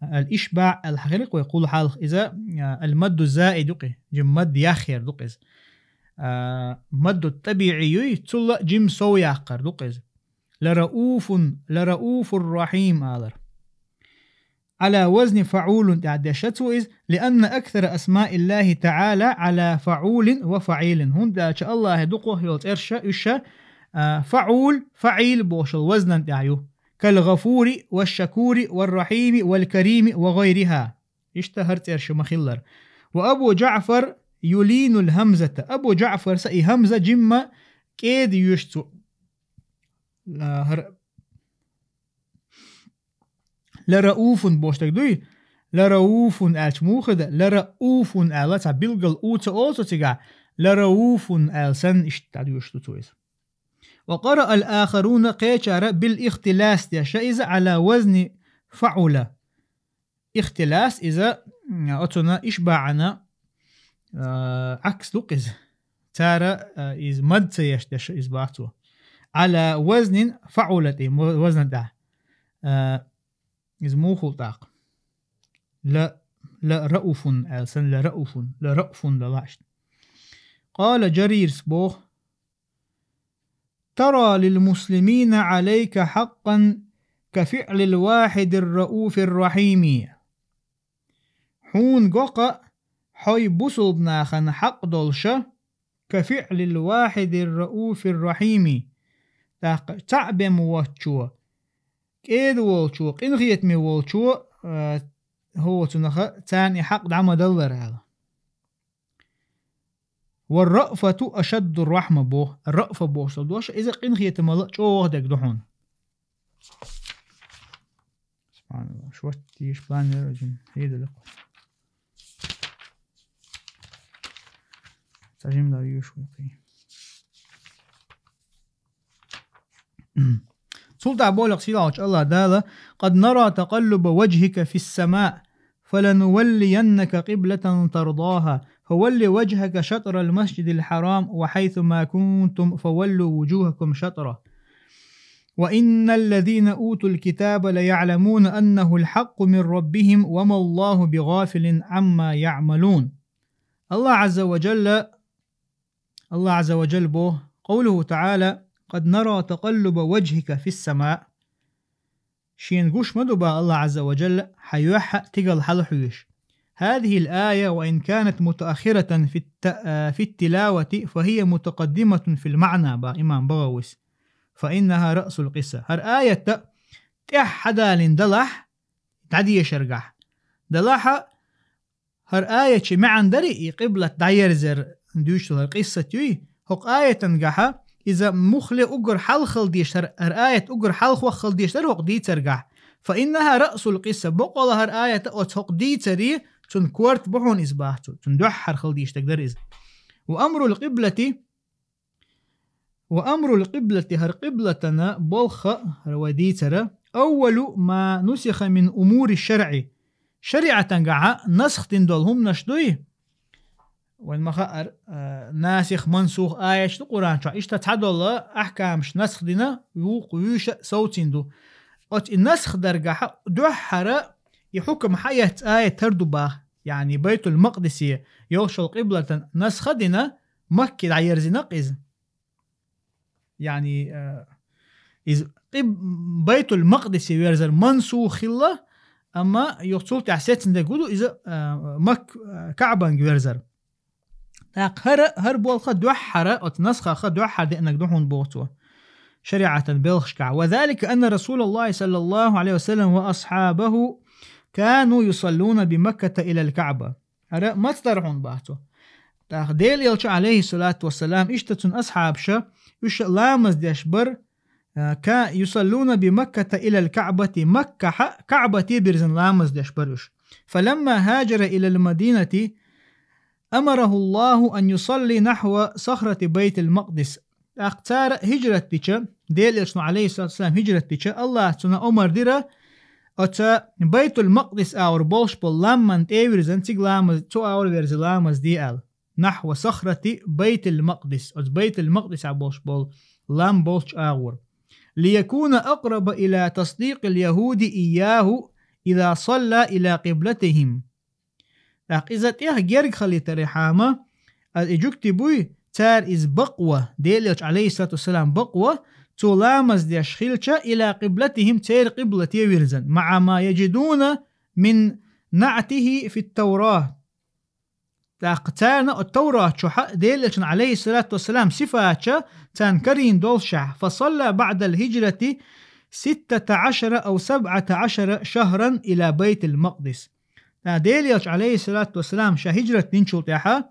ал-ишбаъ аьлла хьахийра-кх вай кхул хьалха, иза, а, ал-мадду заид ю-кх, жимма мад яхъяр ду-кх иза. А, мадду табиъи юй, цул а жимма сов яккхар ду-кх иза. Ла раъуфун, ла раъуфур рахьим алар. Ӏала вазни фаъулун тӀехь дешац ву иза, лианна аксара асмаиллахи таъала Ӏала фаъулин ва фаъилин. ХӀунда аьлча Аллахьан дукхах йолу цӀерш ша, уьш ша, а, фаъул, фаъил бохуш йолу вазнан тӀехь ю. Кал гӀафури, ва шакури, ва рахьими, вал карими, ва гӀайриха. Иштта хӀара цӀерш ма-хиллара. Ва Абу Джаъфар юлинул хӀамзата. Абу Джаъфар сан и хӀамза жимма кӀеда йоьшу цо. А, хӀара Ла раъуфун бохуш дерг дуй? Ла раъуфун аьлча муха ду? Ла раъуфун аьлла, цхьа билггал у ца олу цо цигахь. Ла раъуфун аьлла санна, иштта дӀадоьшуш ду цо иза. Ва къараа ал-ахаруна, кхечара бил ихтилас деш иза, Ӏала вазни фаъула. Ихтилас иза, м, оцунна ишбаъана, а, Ӏакс ду-кх иза. Цара, а, иза мад ца еш деш иза боху цо. Ӏала вазнин фаъула тӀе, мо-, вазнан тӀехь. А, Иза муха хул тӀаккха? Ла, ла раъуфун аьлла санна, ла раъуфун, ла раъфун далахь иштта. Къала Джарирс боху: «Тара лил муслимина Ӏалайка хьакъан ка фиълил вахьидир раъуфир рахьими». Хьуна го-кх хьо бусулба нахана хьакъ долуша, ка фиълил вахьидир раъуфир рахьими. ТӀаккха цхьаъ бен воцчо, кӀеда волчо, къинхетаме волчо, а, хӀоцунах царна и хьакъ дӀа ма даллара аьлла. Ва раъфату ашадду рахьма боху. Раъфа бохуш долу дош, иза къинхетамал чӀогӀа дерг ду хьуна. Субханаллах. Шваттийш планера жин. Хьедалакъ. Цажим ла юш вукхи. Цул тӀаьхьа боху-кх сийлахьчу Аллах Дала: «Къад нара такъаллуба ваджхика фис-самаъ, фалануваллияннака къиблатан тардаха, фавалли ваджхака шатрал масджидил хьарам, ва хьайсу ма кунтум, фаваллу вуджухакум шатра». «وإن الذين أوتوا الكتاب ليعلمون أنه الحق من ربهم وما الله بغافل عما يعملون». Аллах Азза ва Джалла, Аллах Азза ва Джалла боху, къовлуху таъала: «Къад нара такъаллуба ваджхика фис-самаъ». Шена гуш ма ду боху Аллах Азза ва Джалла хьан юьхь а, стигал хьалхьуьйсуш. هذه الآية وإن كانت متأخرة في الت-، في التلاوة فهي متقدمة في المعنى, боху имам БагӀавис. فإنها رأس القصة. ХӀара аят тӀаьхьа хьадалийна далахь, дӀадешаргахь. Далахь, хӀара аятан маьӀна дарий и къиблат дӀаерзар дуьйцуш долу хӀара къиссат юй? ХӀокху аятангахьа иза муххале уггар хьалха хила дезаш дара, хӀара аят уггар хьалха ваха хила дезаш дара хӀокху дийцаргахь. فإنها رأس القصة. Бакъволу хӀара аят оцу хӀокху дийцаре, цунна корта бу хьуна иза боху цо. Цунна дуьххьара хила дезаш дерг дара иза. وأمر القبلة، وأمر القبلة, хӀара къиблатана болх, хӀара вай дийцара, أول ما نسخ من أمور الشرع. ШариӀатангахьа насх дина долу хӀуманаш дуй? Вайн ма хаара, а, насих, мансух аяташ ду Къуръан чохь. Иштта цхьадолу ахькамаш насх дина, вукху вуьйш а совцийна ду. Оцу и насх даргахьа дуьххьара и хьукам хьаэцна аят хӀара ду боху. Яъни Байтул-Макъдисе йолуш йолу къиблатан насх а дина, Макке дӀаерзина-кх иза. Яъни, а, иза къиб-, Байтул-Макъдисе верзар мансух хилла, амма юха цул тӀаьхьа сецна дерг хӀун ду иза, а, Мак-, а, Каъбанга верзар. ТӀаккха хӀара, хӀара болх дуьххьара, оцу насхах дуьххьара деанарг ду хьуна боху цо. ШариӀатан белхашкахь. وذلك أن رسول الله صلى الله عليه وسلم وأصحابه كانوا يصلون بمكة إلى الكعبة. ХӀара мацдар хьуна боху цо. ТӀаккха Делан Элча, алейхиссалату вассалам, иштта цуьнан асхьабаша, уьш ламаз деш бара, а, كانوا يصلون بمكة إلى الكعبة, Маккахьа КаӀбате бирзина ламаз деш бара уьш. فلما هاجر إلى المدينة أمره الله أن يصلي نحو صخرة بيت المقدس. ТӀаккха цара хӀижрат дича, Делан Элчано, алейхиссалату вассалам, хӀижрат дича, Аллаха цунна омар дира, оцу Байтул-Макъдис агӀор болуш болу ламман тӀе а вирзина, цига ламаз, цу агӀор верза ламаз де аьлла. نحو صخرة بيت المقدس, оцу Байтул-Макъдисехь болуш болу лам болчу агӀор. ليكون أقرب إلى تصديق اليهود إياه إذا صلى إلى قبلتهم. ТӀаккха иза тӀех герга хилийтарехьама, а, и жуьгти буй, цара иза бакъо, Делан Элча, алейхиссалату вассалам, бакъо, цо ламаз деш хилча, إلى قبلتهم, церан къиблате вирзина, مع ما يجدون من نعته في التوراة. ТӀаккха царна оцу Таврат чохь а Делан Элчан, алейхиссалату вассалам, сифаташ царна карийна долушехь, فصلى بعد الهجرة ستة عشر أو سبعة عشر شهرا إلى بيت المقدس. ТӀаккха Делан Элча, алейхиссалату вассалам, ша хӀижрат динчул тӀаьхьа,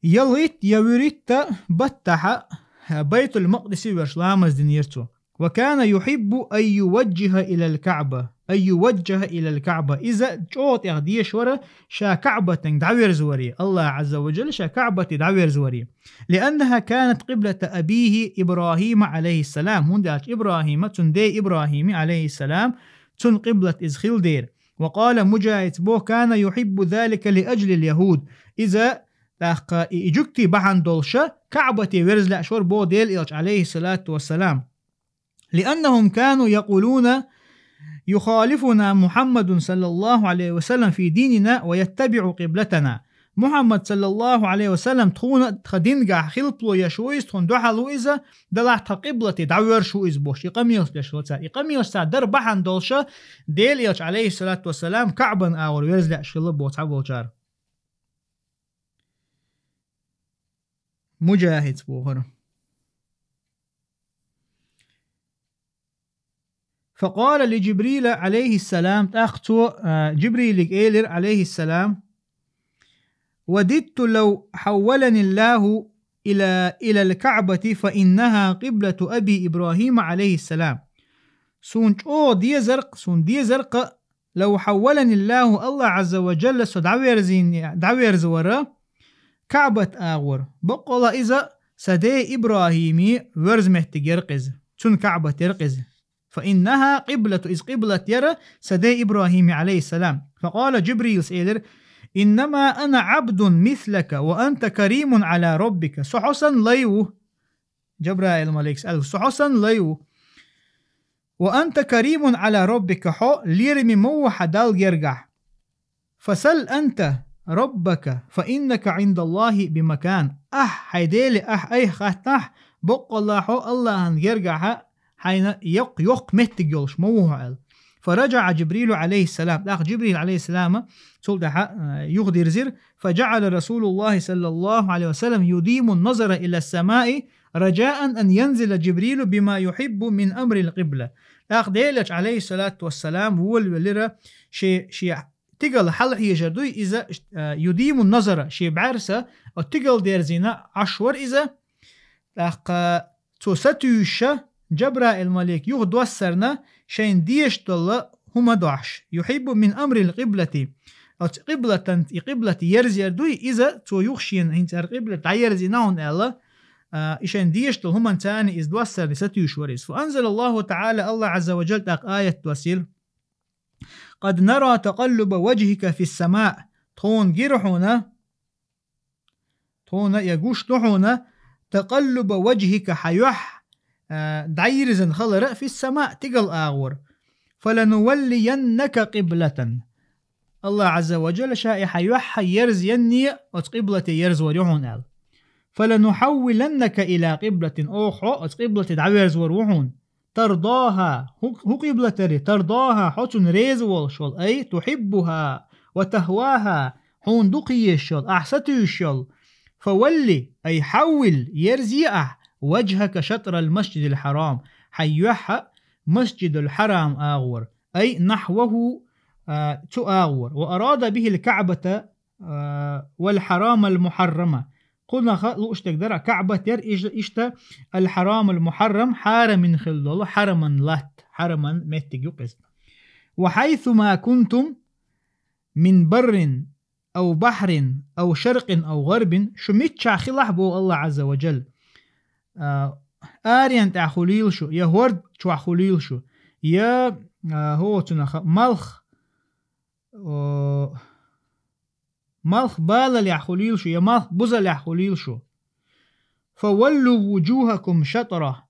ялхитта я вуьрхӀитта баттахь Байтул-Макъдисе верзаш ламаз динера цо. وكان يحب أن يوجه إلى الكعبة، أن يوجه إلى الكعبة. Иза чӀогӀа тӀех дезаш вара ша КаӀбатанга дӀаверзаваре, Аллах Азза ва Джалла ша КаӀбате дӀаверзаваре. لأنها كانت قبلة أبيه إبراهيم عليه السلام. ХӀунда аьлча ИбрахӀима, цуьнан ден ИбрахӀима, алейхиссалам, цуьнан къиблат иза хилла дера. وقال مجاهد боху: كان يحب ذلك لأجل اليهود. Иза тӀаккха и, и жуьгти бахьана долуша КаӀбате верза лаьаш вара боху Делан Элча, алейхиссалату вассалам. لأنهم كانوا يقولون: يخالفنا محمد صلى الله عليه وسلم في ديننا ويتبع قبلتنا. Мухьаммад, саллаллаху Ӏалайхи ва саллам, тхуна тхан дингахь хилпало еш ву иза, тхуна дуьхьал ву иза, делахь тхан къиблате дӀавоьрзуш ву иза бохуш, и къамелаш деш хилла цара. И къамелаш цара дар бахьана долуша, Делан Элча, Ӏалайхиссалату вассалам, КаӀбан агӀор верза лаьаш хилла боху цхьаболчара. Муджахидс бохура. فقال لجبريل عليه السلام, тӀаккха цо, а, Джибрилига элира, Ӏалайхиссалам: وددت لو حولني الله إلى، إلى الكعبة فإنها قبلة أبي إبراهيم عليه السلام. Суна чӀогӀа дезар-кх, суна дезар-кх, لو حولني الله, Аллах Ӏазза ва Джалла со дӀаверзийна, дӀавер-, дӀаверзавара КаӀбат агӀор. Баккъалла иза сан ден ИбрахӀиман верза меттиг яра-кх иза. Цуьнан КаӀбат яра-кх иза. فإنها قبلة, иза къиблат яра сан ден ИбрахӀиман, Ӏалайхиссалам. فقال جبريل, элира: إنما أنا عبد مثلك وأنت كريم على ربك. Со хьо санна лай ву. Джабраил маликас аьлла: со хьо санна лай ву. وأنت كريم على ربك, хьо лераме ма ву хьан Далла гергахь. فسل أنت ربك فإنك عند الله بمكان. Ахь, хьайн Деле ахь айхьа хаттахь, баккъалла хьо Аллахьан гергахьа хьайна йоккха, йоккха меттиг йолуш ма ву хьо аьлла. فرجع جبريل عليه السلام. ТӀаккха Джибрил, Ӏалайхиссалам, цул тӀаьхьа, а, юхадирзира. فجعل رسول الله صلى الله عليه وسلم يديم النظر إلى السماء رجاء أن ينزل جبريل بما يحب من أمر القبلة. ТӀаккха Делан Элча, Ӏалайхиссалату вассалам, волавелира шен, шен тигала хьалахьежар дуй иза, а, يديم النظر, шен бӀаьрса оцу тигала дерзийна Ӏаш вара иза. ТӀаккха цо сатуьйсуша, Джабраил малик юха доссарна, шайна дезаш долу хӀума дохьуш. يحب من أمر القبلة. Оцу къиблатан, и къиблат ерзаяр дуй, иза цо юха шена хӀинца хӀара къиблат дӀаерзийна хьуна аьлла, а, и шайна дезаш долу хӀуманца иза доссарна сатуьйсуш вара иза. فأنزل الله تعالى, Аллах Ӏазза ва Джалла тӀаккха аят доссийра: قد نرى تقلب وجهك في السماء. Тхуна гира хьуна, тхуна я гуш ду хьуна, تقلب وجهك, хьан юьхь, а, дӀайирзина хилар في السماء, тигала агӀор. فلنولينك قبلة. Аллах Ӏазза ва Джалла ша и хьан юьхь ерзаенна оцу къиблате ерзавар ю хьуна аьлла. فلنحولنك إلى قبلة, оха хьо оцу къиблате дӀаверзавар ву хьуна. ترضاها, хӀу-, хӀу къиблат яри, ترضاها, хьо цунна реза волуш волу, أي تحبها وتهواها, хьуна дукха езаш йолу, ахь сатуьйсуш йолу. فول, أي حول, ерзе ахь, وجهك شطر المسجد الحرام, хьан юьхь Масджидул Хьарам агӀор, أي نحوه, а, цу агӀор. وأراد به الكعبة, а, والحرم المحرم. Кхунах луъуш дерг дар КаӀбат яр, иш-, иштта الحرم المحرم, хьарамин хилла дола, хьараман латта, хьараман меттиг ю-кх из. وحيثما كنتم من بر أو بحر أو شرق أو غرب, шу миччахь хилахь, боху АллахӀ Ӏазза ва Джалла. А, арен тӀехь хуьлийла шу, я хӀорда чохь хуьлийла шу, я, а, хӀо цунах, малх, о, малх балалехь хуьлийла шу, я малх бузалехь хуьлийла шу. فولوا وجوهكم شطره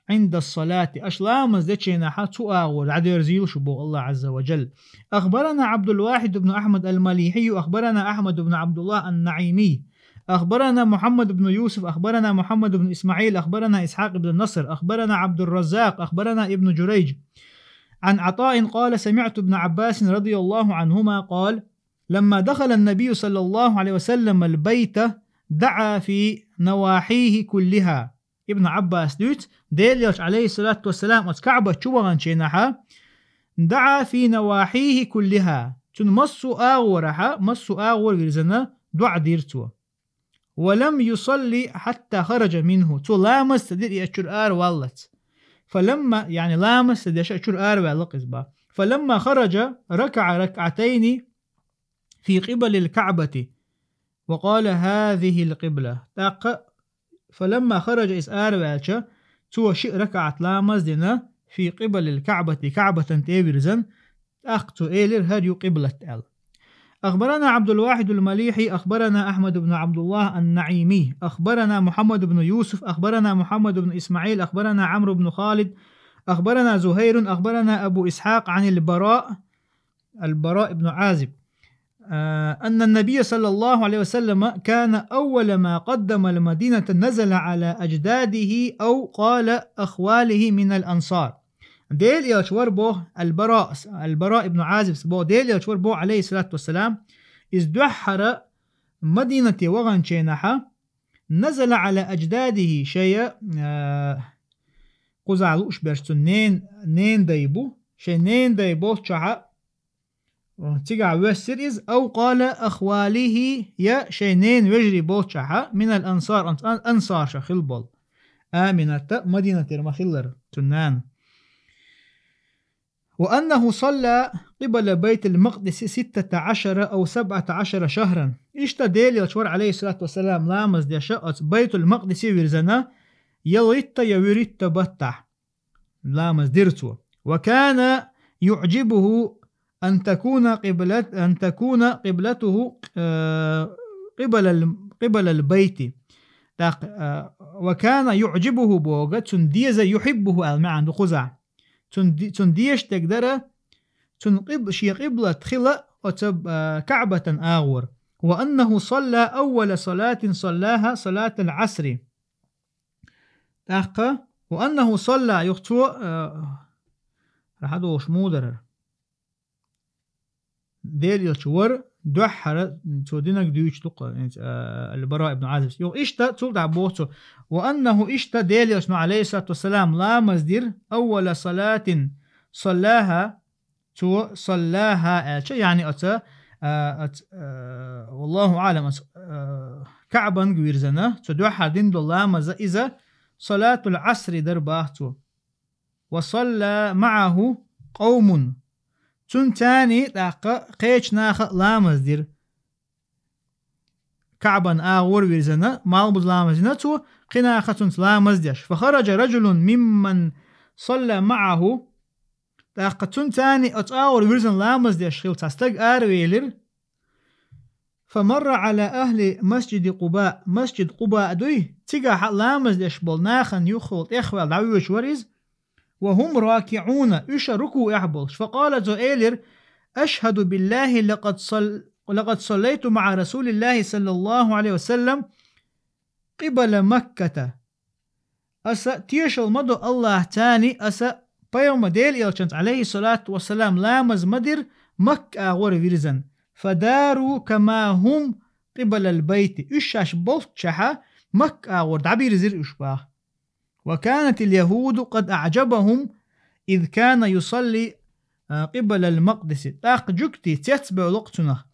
عند الصلاة, аша ламаз дечу хенахь цу агӀор дӀадерзийла шу, боху АллахӀ Ӏазза ва Джалла. أخبرنا عبد الواحد بن أحمد المليحي، أخبرنا أحمد بن عبد الله النعيمي، أخبرنا محمد بن يوسف، أخبرنا محمد بن إسماعيل، أخبرنا إسحاق بن نصر، أخبرنا عبد الرزاق، أخبرنا ابن جريج، عن عطاء قال: سمعت ابن عباس رضي الله عنهما قال: لما دخل النبي صلى الله عليه وسلم البيت دعا في نواحيه كلها. Ибн Ӏаббаса дуьйцу, Делан Элча, Ӏалайхиссалату вассалам, оцу КаӀбат чу ваханчу хенахь, دعا في نواحيه كلها, цуьнан массо а агӀорахь, массо а агӀор вирзина, доӀа дира цо. ولم يصل حتى خرج منه, цо ламаз ца дира и оцу чуьра араваллалц. فلما, яъни ламаз ца деш оцу чуьра араваьлла-кх иза боху. فلما خرج ركع ركعتين في قبل الكعبة وقال: هذه القبلة. ТӀаккха, فلما خرج, иза араваьлча, цо шиъ ракаӀат ламаз дина, في قبل الكعبة, КаӀбатана тӀе а вирзина, тӀаккха цо элира: «ХӀара ю къиблат», аьлла. أخبرنا عبد الواحد المليحي، أخبرنا أحمد بن عبد الله النعيمي، أخبرنا محمد بن يوسف، أخبرنا محمد بن إسماعيل، أخبرنا عمرو بن خالد، أخبرنا زهير، أخبرنا أبو إسحاق عن البراء، البراء بن عازب، آه، أن النبي صلى الله عليه وسلم كان أول ما قدم المدينة نزل على أجداده أو قال أخواله من الأنصار. Делан Элча вара боху, Аль-Бараъ, Аль-Бараъ ибн Ӏазибс боху, Делан Элча вара боху, Ӏалайхиссалату вассалам, иза дуьххьара Мадинате ваханчу хенахь, نزل على أجداده, шайн, а, кхузахь лууш берш цуьнан нен-, ненан дай бу, шайн ненан дай болччохь, цигахь воьссира иза, أو قال أخواله, я шайн ненан вежарий болччохь, من الأنصار, ан-, ан-, ансаршах хилла болу. Аминатта Мадинатера ма-хиллара цуьнан нана. وأنه صلى قبل بيت المقدس ستة عشر أو سبعة عشر شهرا. Иштта Делан Элча вара, Ӏалайхиссалату вассалам, ламаз деш оцу Байтул-Макъдисе вирзина, я итт, я вуьрхӀитта баттахь ламаз дира цо. وكان يعجبه أن تكون قبلة، أن تكون قبلته, э, قبل ال-, قبل البيت. Так, э, وكان يعجبه боху, цунна деза, يحبه аьлла маьӀна ду кхузахь. Цунна де-, цунна дезаш дерг дара, цунна къиб-, шен къиблат хила оцу, э, КаӀбатан агӀор. وأنه صلى أول صلاة صلاها صلاة العصر. ТӀаккха, وأنه صلى, юха цо, э, хьадолуш муха дара. Делан Элча вара дуьххьара, цо динарг дуьйцуш ду-кх, э, Аль-Бараъ ибн Ӏазибс. Юха иштта, цул тӀаьхьа боху цо, وأنه, иштта Делан Элчано, Ӏалайхиссалату вассалам, ламаз дира, أول صلاة صلاها, цо صلاها аьлча, яъни оцу, а, оцу, а, والله أعلم, оцу, а, КаӀбанга вирзина, цо дуьххьара дина долу ламаз иза صلاة العصر дара боху цо. وصلى معه قوم. Цуьнца тӀаккха кхечу наха а ламаз дира. КаӀбан агӀор вирзина, малхбуза ламаз дина цо, кхин наха цуьнца ламаз деш. فخرج رجل ممن صلى معه. ТӀаккха цуьнца оцу агӀор вирзина ламаз деш хилла цхьа стаг аравелира. فمر على أهل مسجد قباء. Масджид Къуба дуй, цигахь ламаз деш болу нахана юххехула тӀехваьлла дӀавоьдуш вара иза. وهم راكعون, уьш а рукуӀехь болуш. فقال, цо элира: أشهد بالله لقد صل-, لقد صليت مع رسول الله صلى الله عليه وسلم قبل مكة. Аса тешал ма до АллахӀца, аса пайхамар, Делан Элчанца, Ӏалайхиссалату вассалам, ламаз ма дира Макка агӀор вирзина. فداروا كما هم قبل البيت. Уьш шаьш болччехьа Макка агӀор дӀабирзира уьш боху. وكانت اليهود قد أعجبهم إذ كان يصلي а, قبل المقدس. ТӀаккха жугтий цецбевлла-кх цунах.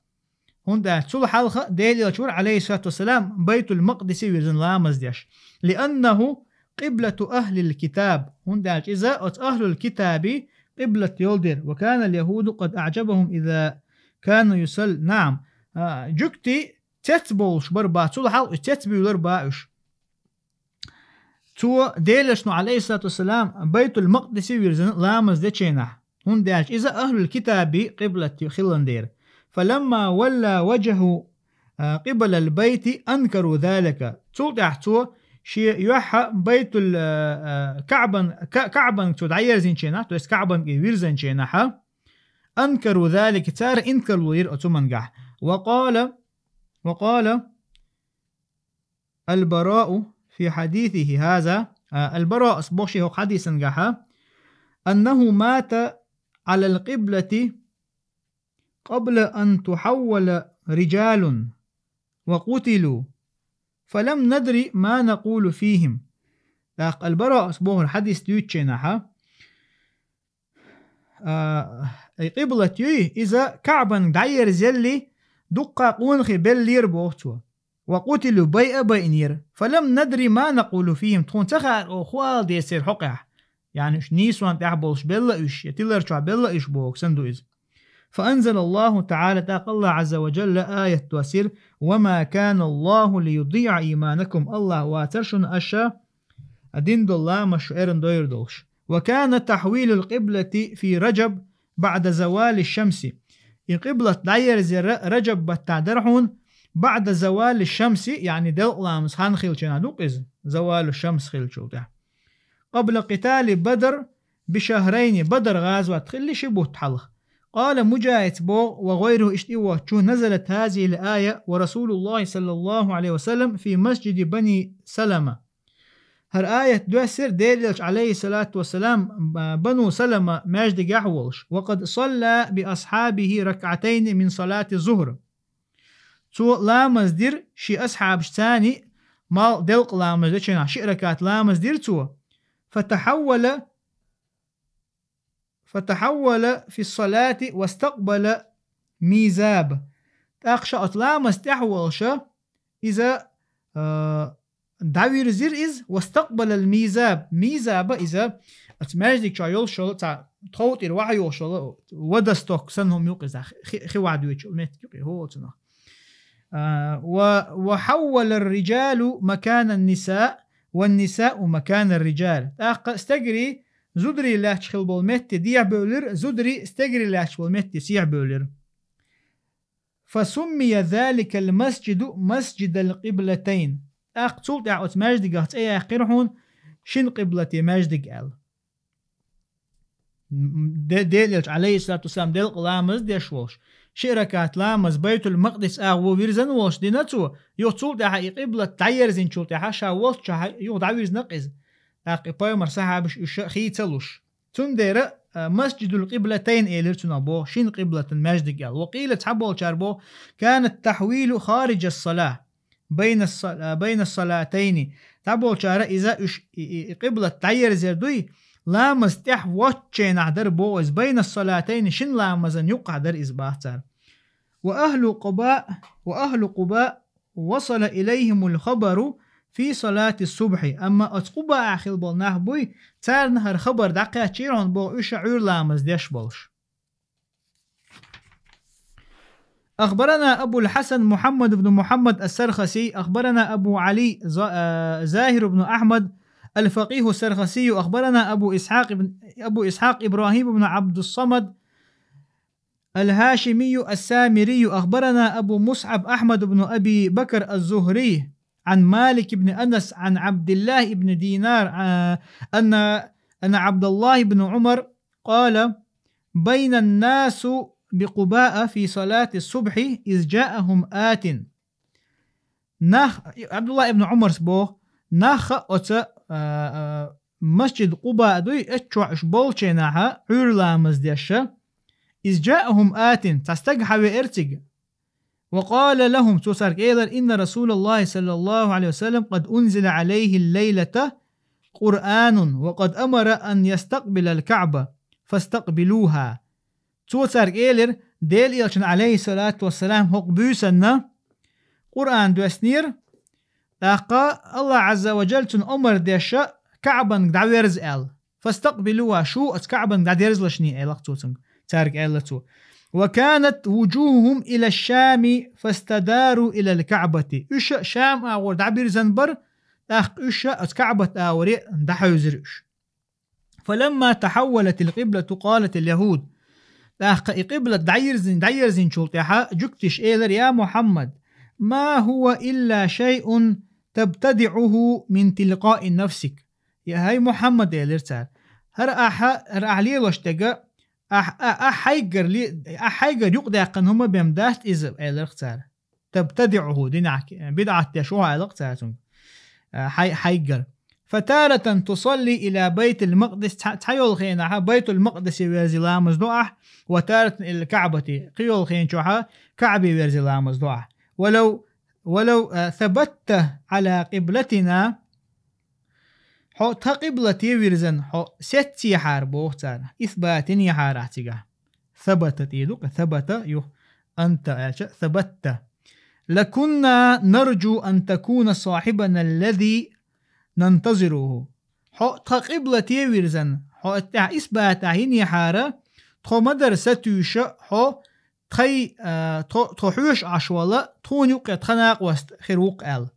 ХӀунда аьлча цул хьалха Делан Элча вара, عليه الصلاة والسلام, Байтул-Макъдисе вирзина ламаз деш. لأنه قبلة أهل الكتاب. ХӀунда аьлча иза оцу ахьлул-китаби къиблат йолу дера. وكان اليهود قد أعجبهم إذا كان يصلي. نعم. А, жугтий цецбовлуш бара бах, цул хьалха уьш цецбуьйлур бах уьш. Цо Делан Элчано, عليه الصلاة والسلام, Байтул-Макъдисе вирзина ламаз дечу хенахь. ХӀунда аьлча иза ахьлул-китаби къиблат хилла дера. فلما ولى وجهه, а, قبل البيت أنكروا ذلك. Цул тӀаьхьа цо шен юьхь Байтул, а, а, Каъбан, Ка-, Каъбанга цо дӀаерзинчу хенахь, то есть Каъбанга и вирзинчу хенахь, أنكروا ذلك, цара инкарло йира оцу хӀумангахь. وقال، وقال البراء في حديثه هذا, а, Аль-Бараъ боху шен хӀокху хьадисангахь, أنه مات على القبلة قبل أن تحول رجال وقتلوا، فلم ندر ما نقول فيهم. ТӀаккха Аль-Бараъ боху хьадис дуьйцучу хенахь, а, и къиблат юй, иза Каъбанга дӀаерзаелли, дуккха къонахий беллера боху цо. وقتلوا, байа а байинера. فلم ندر ما نقول فيهم, тхуна ца хаьара оха хӀун ала деза церан хьокъехь. Яъни уьш нийсонна тӀехь болуш белла уьш, я тилар чохь белла уьш боху санна ду иза. فأنزل الله تعالى, тӀаккха АллахӀ Ӏазза ва Джалла аят доссийра: وما كان الله ليضيع إيمانكم, АллахӀ вацара шуна аша а дина долу ламаз шу эрна дойр долуш. وكان تحويل القبلة في رجب بعد زوال الشمس. И къиблат дӀаерзар Раджаб баттахь дара хьуна, بعد زوال الشمس, яъни делкъа ламаз хан хилча хенахь ду-кх иза, زوال الشمس хилчул тӀаьхьа. قبل قتال بدر بشهرين, Бадар гӀазот хилла ши бутт хьалха. قال مجاهد боху وغيره, иштта и воцчу: نزلت هذه الآية ورسول الله صلى الله عليه وسلم في مسجد بني سلمة. ХӀара аят доьссира Делан Элча, عليه الصلاة والسلام, Бану Салама маьждигехь а волуш. وقد صلى بأصحابه ركعتين من صلاة الظهر. Цо ламаз дира шен асхьабашца цхьаьна, мал делкъа ламаз дечу хенахь ши ракат ламаз дира цо. فتحول فتحول في الصلاة واستقبل الميزاب. ТӀаккха ша оцу ламаз тӀехь а волуш, иза, а, дӀавирзира иза, واستقبل الميزاب. Мизаба иза оцу маьждиг чохь йолуш йолу цхьа тхов тӀера ваха йолуш йолу водосток санна хӀума ю-кх иза, хи, хи ваха доьдучу меттиг ю-кх и хӀола цунах. А, ва, وحول الرجال مكان النساء والنساء مكان الرجال. ТӀаккха стегарий зударий лаьтташ хила болу метте дехьабевлира, зударий стегарий лаьтташ болу метте сехьабевлира. فسمي ذلك المسجد مسجد القبلتين. ТӀаккха цул тӀаьхьа оцу маьждигах цӀе яьккхира хьуна шин къиблате маьждиг аьлла. Де-, Делан Элча, عليه الصلاة والسلام, делкъа ламаз деш волуш, ши ракат ламаз Байтул-Макъдис агӀо вирзина волуш дина цо, юха цул тӀаьхьа и къиблат дӀаерзинчул тӀаьхьа ша волччохь юха дӀавирзина-кх иза. ТӀаккха и пайхамар сахьабаш уьш хийцалуш. Цундела, а, Масджидул-Къиблатайн элира цунах боху, шин къиблатан маьждиг аьлла. وقيل, цхьаболчара боху, كان التحويل خارج الصلاة. Байна ас-са-, а, байна ас-салатайни. Цхьаболчара иза уьш и, и, и къиблат дӀаерзар дуй, ламаз тӀехь воцченахь дара боху иза, байна ас-салатайни, шин ламазан юккъахь дара иза бах цара. وأهل قباء، وأهل قباء وصل إليهم الخبر في صلاة الصبح. Амма оцу Къубаахь хилла болу нах буй, царна хӀара хабар дӀакхаьччийра хьуна боху уьш Ӏуьйра ламаз деш болуш. أخبرنا أبو الحسن محمد بن محمد السرخسي، أخبرنا أبو علي ز-، آه، زاهر بن أحمد الفقيه السرخسي، أخبرنا أبو إسحاق بن، أبو إسحاق إبراهيم بن عبد الصمد الهاشمي السامري، أخبرنا أبو مصعب أحمد بن أبي بكر الزهري عن مالك بن أنس عن عبد الله بن دينار، آه، أن، أن عبد الله بن عمر قال: بين الناس بقباء في صلاة الصبح إذ جاءهم آت. Нах, Абдулла ибн Умарс боху, нах оцу, а, а, масджид Къуба дуй, эцчохь уьш болченахьа, Ӏуьйра ламаз деша, إذ جاءهم آت, цхьа стаг хьавеара цига. وقال لهم, цо цаьрга элира: إن رسول الله صلى الله عليه وسلم قد أنزل عليه الليلة قرآن وقد أمر أن يستقبل الكعبة فاستقبلوها. Цо цаьрга элира, Делан Элчано, Ӏалайхи ссалату вассалам, хӀокху буьйсанна Къуръан доьснера, тӀаккха Аллахь Ӏазза ва Джалла цунна омар деш КаӀбанга дӀаверза аьлла. «Фастакъбилуха, шу оцу КаӀбанга дӀадерзалаш», — элира цо цуьнга. Цаьрга аьлла цо: «Ва канат вуджухухум иля шшами фастадару иля аль-КаӀбати». Уьш а Шам агӀор дӀабирзина бара, тӀаккха уьш а оцу КаӀбат агӀоре дӀахьевзира уьш. «Фаламма тахьаввалатил къиблату къалатил яхӀуд». ТӀаккха и къиблат дӀайирзин-, дӀайирзинчул тӀаьхьа жуьгташа элира: «Я Мухьаммад, ма хӀува илля шайъун табтадиӀуху мин тилкъаи нафсик». Я хӀай Мухьаммад, элира цара, хӀара ахьа, хӀара ахьа лелош дерг, ахь, а-, ахьа хьайгара ле-, ахьа хьайгара юкъадаьккхина хӀума бен дац иза, элира цара. ТабтадиӀуху, динахь бидӀат деш ву хьо, аьлла цара цуьнга. А, хьай-, хьайгара. «Фатаратан тусалли иля Байтил-Макъдис», цхьа-, цхьайолу хенахь Байтул-Макъдисе верзе ламаз до ахь, «ва таратан иляль-КаӀбати», кхийолу хен чохь КаӀбе верзе ламаз до ахь. «Валав, валав, а, сабатта Ӏала къиблатина», хьо тхан къиблате вирзина, хьо сеццехьара, боху цара, исбат йинехьара ахь цигахь. Сабата тӀе ду-кх, сабата ю, анта аьлча, сабатта. «Лакунна нарджу ан такуна сахьибана аллази нантазируху». Хьо тхан къиблате вирзина, хьо тӀехь исбатехь йинехьара, тхо ма дара сатуьйсуш, хьо тхай, а, тхо, тхо хьоьжуш Ӏаш вала, тхуна юккъе тхан накъост хир ву-кх аьлла.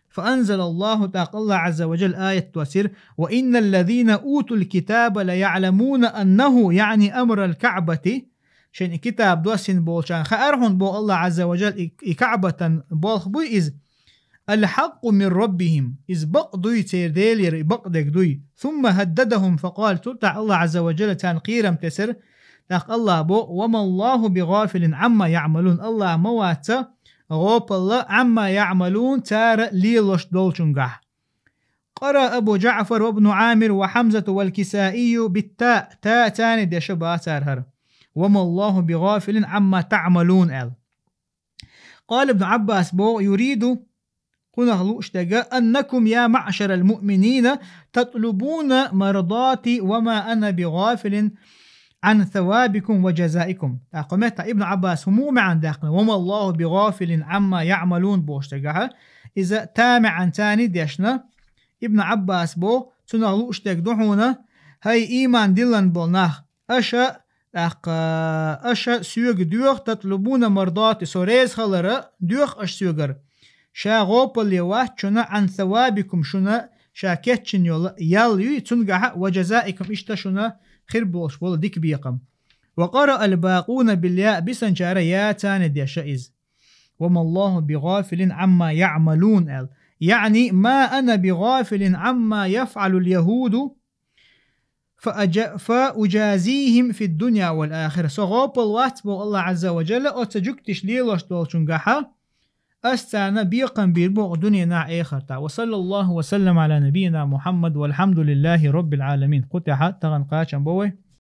Фаанзалаллаху, тӀаккха Аллахь Ӏазза ва Джалла аят доссийра: «Ва инналлазина утул китаба лаяӀламуна аннаху яъни амрал КаӀбати». Шайна и китаб доссийна болчарна хаьара хьуна, боху Аллахь Ӏазза ва Джалла, и, и КаӀбатан болх буй иза. «Аль-хьакъу мин раббихим». Иза бакъ дуй, церан Делера и бакъдерг дуй. «Сумма хӀаддадахум факъала». Цул тӀаьхьа Аллахь Ӏазза ва Джалла царна кхерам тесира. ТӀаккха Аллахь боху: «Ва маллаху бигъафилин Ӏамма яӀмалун». Аллахь ма вац гӀопалла, «Ӏамма яӀмалун», цара лелош долчунгахь. «Къара Абу Джаъфар ва Ибну Ӏамир ва Хьамзату валь-Кисаию битта», та царна деша бацара хӀара. «Ва маллаху бигъафилин Ӏамма таӀмалун», аьлла. Къала Ибну Ӏаббас боху: «Юриду», кхунах лууш дерг, «аннакум, я маъшарал муъминина, татлубуна мардати ва ма ана бигъафилин Ӏан савабикум ва джазаикум». ТӀаккха меттахь Ибну Ӏаббас хӀун муха маьӀна даьккхина, «ва маллаху бигъафилин Ӏамма яӀмалун» бохуш дагахь, иза та маьӀна царна дешна, Ибну Ӏаббас боху, цунах лууш дерг ду хьуна, хӀай ийман диллина болу нах, аша, тӀаккха, аша соьга доьху, татлубуна мардати, со реза хилар доьху аша соьгара. Ша гӀопалле вац шуна, Ӏан савабикум, шуна ша кечйина йолу ял юй, цуьнгахь а, ва джазаикум, иштта шуна хир болуш болу дика бекхам. Ва къара аль-бакъуна биль-яъ, бисанчара я царна деша иза. «Ва маллаху бигъафилин Ӏамма яӀмалун», аьлла. Яъни, «ма ана бигъафилин Ӏамма яфӀалуль-яхӀуду». «Фа аджа-, фа уджазихим фид-дунья валь-ахира». Со гӀопал вац, боху Аллахь Ӏазза ва Джалла, оцу жуьгташа лелош долчунгахьа, ас царна бекхам бийр бу дуьненахь, эхартахь. Ва саллаллаху ва саллам Ӏала набийина Мухьаммад, валхьамдулиллахи роббил Ӏаламин. Кху тӀехь тахана кхачам бо вай.